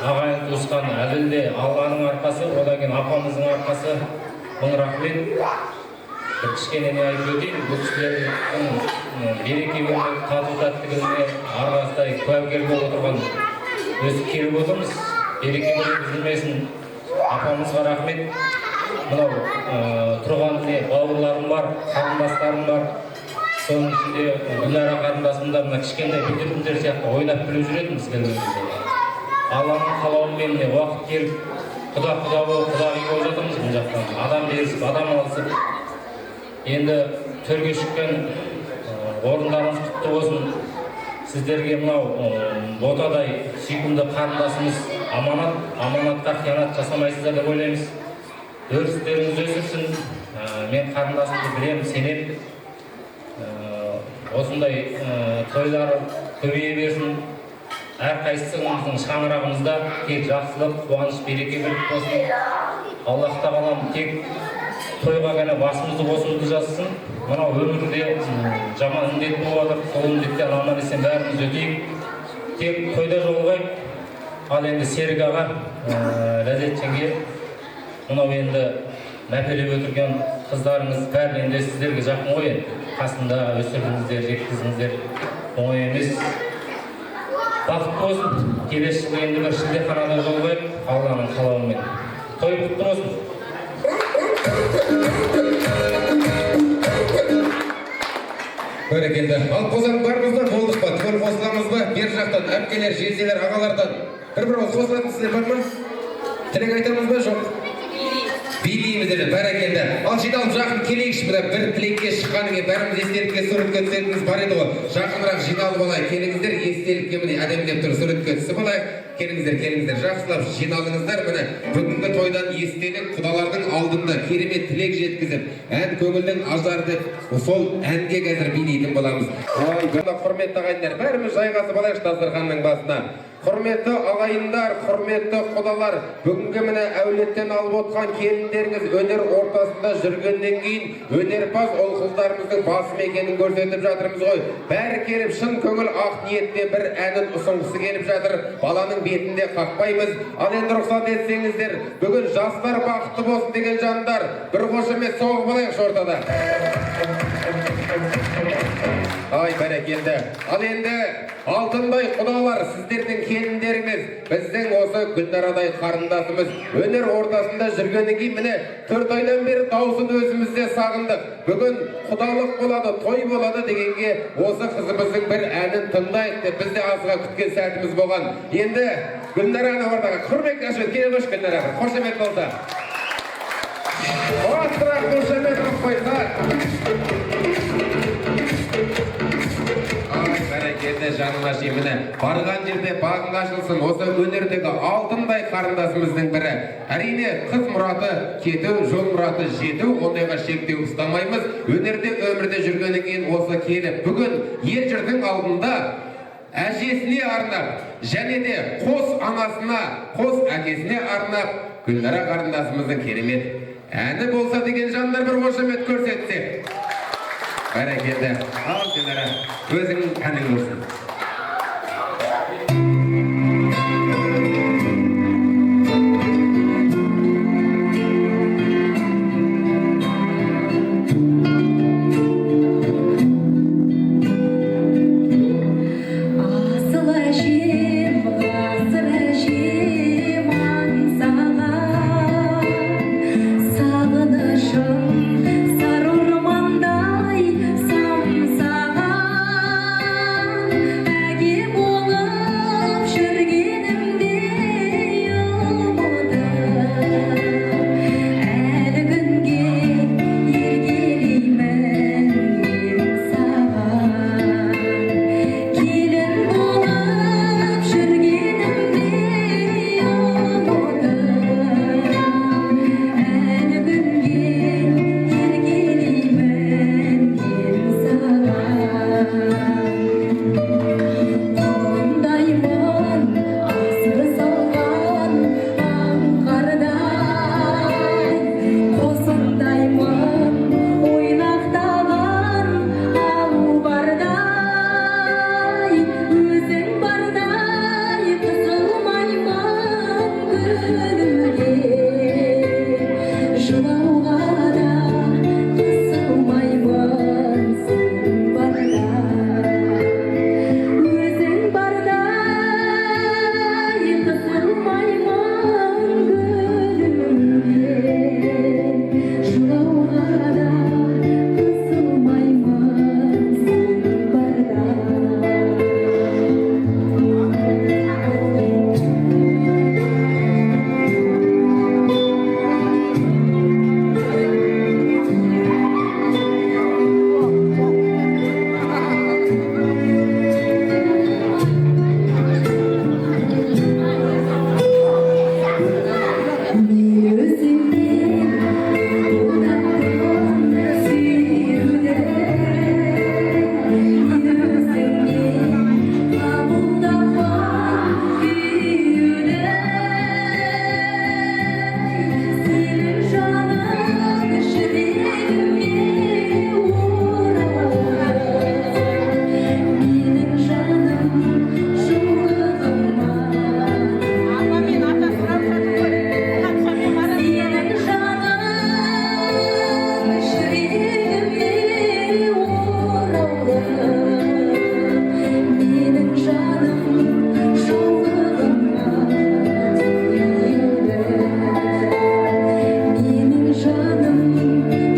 Ағайын туысқан әлі де Алланың арқасы, одан кейін апамыздың арқасы. Мың рахмет. Бір кішкене не айтып өтейін, бұл кісілердің береке өмір, тату тәттілігіне арқасында куәгер болып отырған өсіп келіп отырмыз. Береке бірлік үзілмесін. Апамызға рахмет. Мынау тұрған не бауырларым бар, қарындастарым бар. Соның ішінде Гүлнара қарындасым да мына кішкентай бүлдіршіндер сияқты ойнап күліп жүретінбіз келген кезде. Алланың қалауымен міне уақыт келіп, құда құда болып, құдағи болып жатырмыз мына жақтан. Адам берісіп, адам алысып. Енді төрге шыққан орындарыңыз құтты болсын. Сіздерге мынау ботадай сүйкімді қарындасымыз аманат, аманатқа қиянат жасамайсыздар деп ойлаймыз. Өрістеріңіз өсірсін. Мен қарындасымды білемін, сенемін. Осындай тойлар көбейе берсін. Әрқайсымыздың шаңырағымызда тек жақсылық, қуаныш, береке бірлік болсын. Аллах тағалам тек тойға ғана басымызды қосуды жазсын. Мынау өмірде жаман індет болып жатыр, сол індеттен аман есен бәріміз өтейік. Тек тойда жолығайық. Ал енді Серік аға, Ләззат жеңге, мынау енді мәпелеп отырған қыздарыңыз бәрі енді сіздерге жақын ғой енді. Қасында өсірдіңіздер, жеткіздіңіздер, оңай емес. Бақытты болсын. Келесі жылы енді бір шілдеханада жолығайық, Алланың қалауымен. Той құтты болсын. Бәрекелді. Ал қосатын бармыз ба, болдық па? Түгел қосыламыз ба? Бер жақтан әпкелер, жезделер, ағалардан бір-бір ауыз қосылатын кісілер бар ма? Тілек айтамыз ба, жоқ? Билейміз деді, бәрекелді. Ал жиналып жақын келейікші, мына бір тілекке шыққаннан кейін бәріміз естелікке суретке түсетініміз бар еді ғой. Жақынырақ жиналып алайық, келіңіздер, естелікке міне әдемілеп тұр суретке түсіп алайық. Келіңіздер, келіңіздер, жақсылап жиналыңыздар. Міне бүгінгі тойдан естелік, құдалардың алдында керемет тілек жеткізіп, ән көңілдің ажары деп сол әнге қазір билейтін боламыз. Ой, құрметті ағайындар, бәріміз жайғасып алайықшы дастарханның басына. Құрметті ағайындар, құрметті құдалар, бүгінгі міне әулеттен алып отқан келіндеріңіз өнер ортасында жүргеннен кейін өнерпаз ұл қыздарымыздың басым екенін көрсетіп жатырмыз ғой. Бәрі келіп шын көңіл ақ ниетпен бір әнін ұсынғысы келіп жатыр. Баланың бетінде қақпаймыз. Ал енді рұқсат етсеңіздер, бүгін жастар бақытты болсын деген жандар бір қошемет соғып алайықшы ортада. Ай, бәрекелді. Ал енді алтындай құдалар, сіздердің келіндеріңіз, біздің осы Гүлнарадай қарындасымыз өнер ортасында жүргеннен кейін міне 4 айдан бері дауысын өзімізде сағындық. Бүгін құдалық болады, той болады дегенге осы қызымыздың бір әнін тыңдайық деп біз де асыға күткен сәтіміз болған. Енді Гүлнараны ортаға құрмет қошемет, келе қойшы Гүлнара, қошемет болса. Қаттырақ қошемет қылып қойса. Бәрекелді, жаның ашиын, міне барған жерде бағың ашылсын. Осы өнердегі алтындай қарындасымыздың бірі. Әрине, қыз мұраты кету, жол мұраты жету, ондайға шектеу ұстамаймыз. Өнерде өмірде жүргеннен кейін осы келіп бүгін ел жұрттың алдында әжесіне арнап, және де қос анасына, қос әкесіне арнап Гүлнара қарындасымыздың керемет әні болса деген жандар бір қошемет көрсетсе. Бәрекелді. Ал Гүлнара, өзіңнің әнің болсын. Асыл әжем, ғасыр әжем, аңсаған сағынышым сары ормандай самсаған, әке болып жүргенімде ұмытып, әлі күнге еркелеймін мен саған. Келін болып жүргенімде ұмытып, әлі күнге еркелеймін мен саған. Құлындаймын асыр салған аңғардай, қосындаймын ойнақтаған алубардай, өзің бардай қысылмаймын күлуге, жылауға да қысылмаймын сен барда. Өзің бардай қысылмаймын күлуге, жылауға да қысылмаймын сен барда. Мен өзіңнен қабылдаппын сүюді, мен өзіңнен қабылдаппын күюді. Сенің жаның жүрегіме оралды, менің жаным жаулығыма. Сенің жаның жүрегіме оралды, менің жаным жаулығыма тиді, менің жаным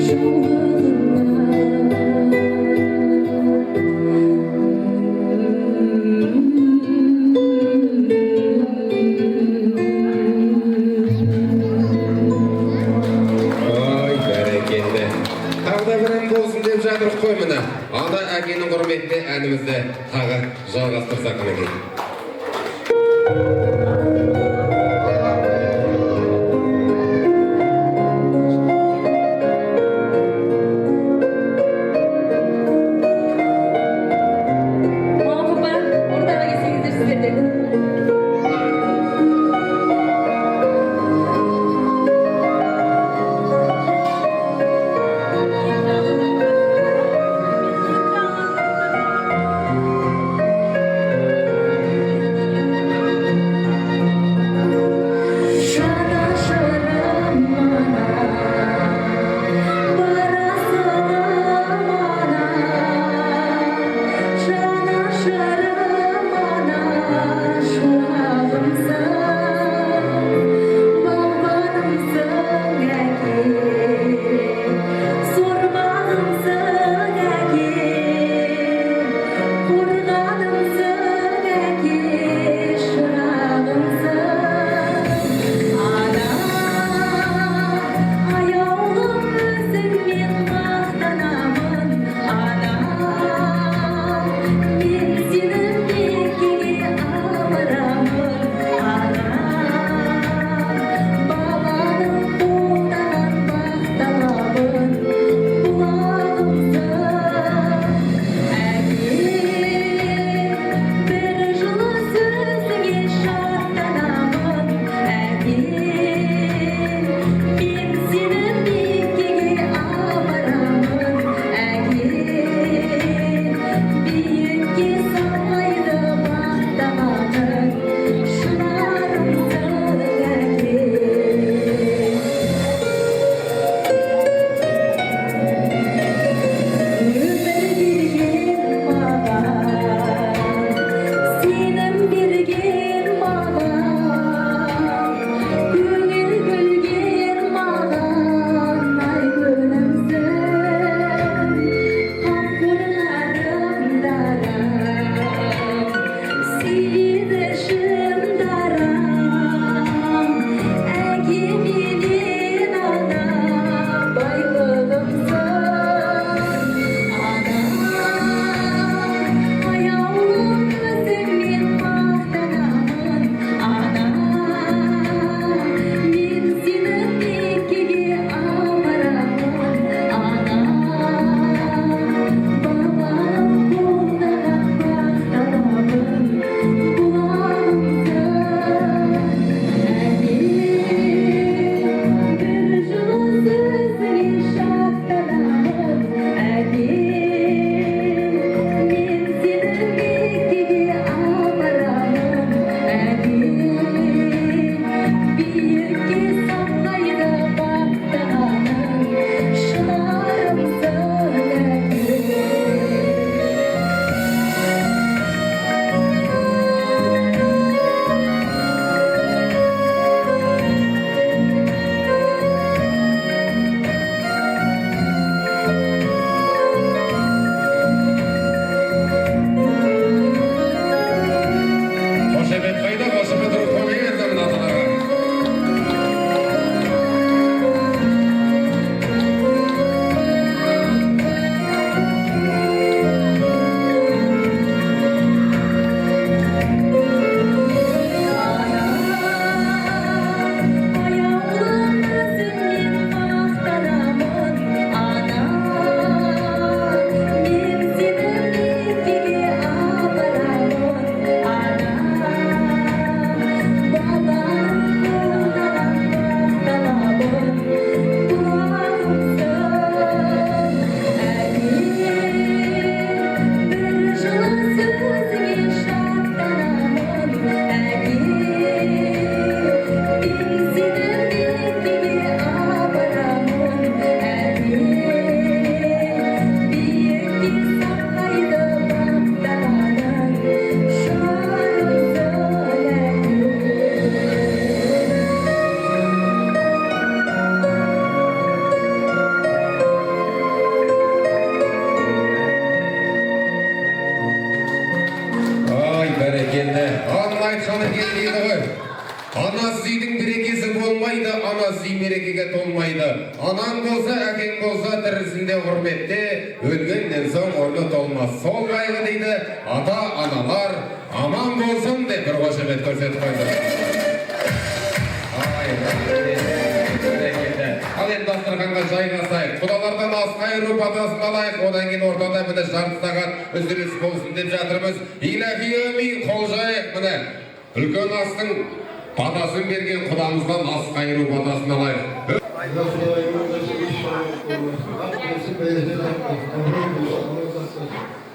жаулығыма. Ай, бәрекелді. Тағы да бір ән болсын деп жатырық қой міне. Ана әкенің құрметіне әнімізді тағы жалғастырсақ мінекей. Мама, папа, ортаға келсеңіздер сіздер де. айтқан екен дейді ғой. Анасыз үйдің берекесі болмайды, анасыз үй мерекеге толмайды. Анаң болса, әкең болса, тірісінде құрметте, өлгеннен соң орны толмас. Сол қайғы дейді, ата аналар аман болсын деп бір қошемет көрсетіп қойды. Ай, бәрекелді. Ал енді дастарханға жайғасайық. Құдалардан ас қайыру батасын алайық. Одан кейін ортада, міне, жарты сағат үзіліс болсын деп жатырмыз. Илахи, әмин, қол жайық. Міне, үлкен астың батасын берген құдамыздан ас қайыру батасын алайық.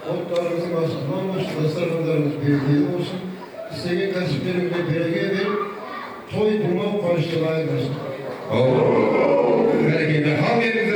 Оттарымыздың басы мол болсын, дастархандарымыз берекелі болсын, істеген кәсіптеріңізге береке беріп, той думан қуанышты айырмасын. Бәрекелді. Ал енді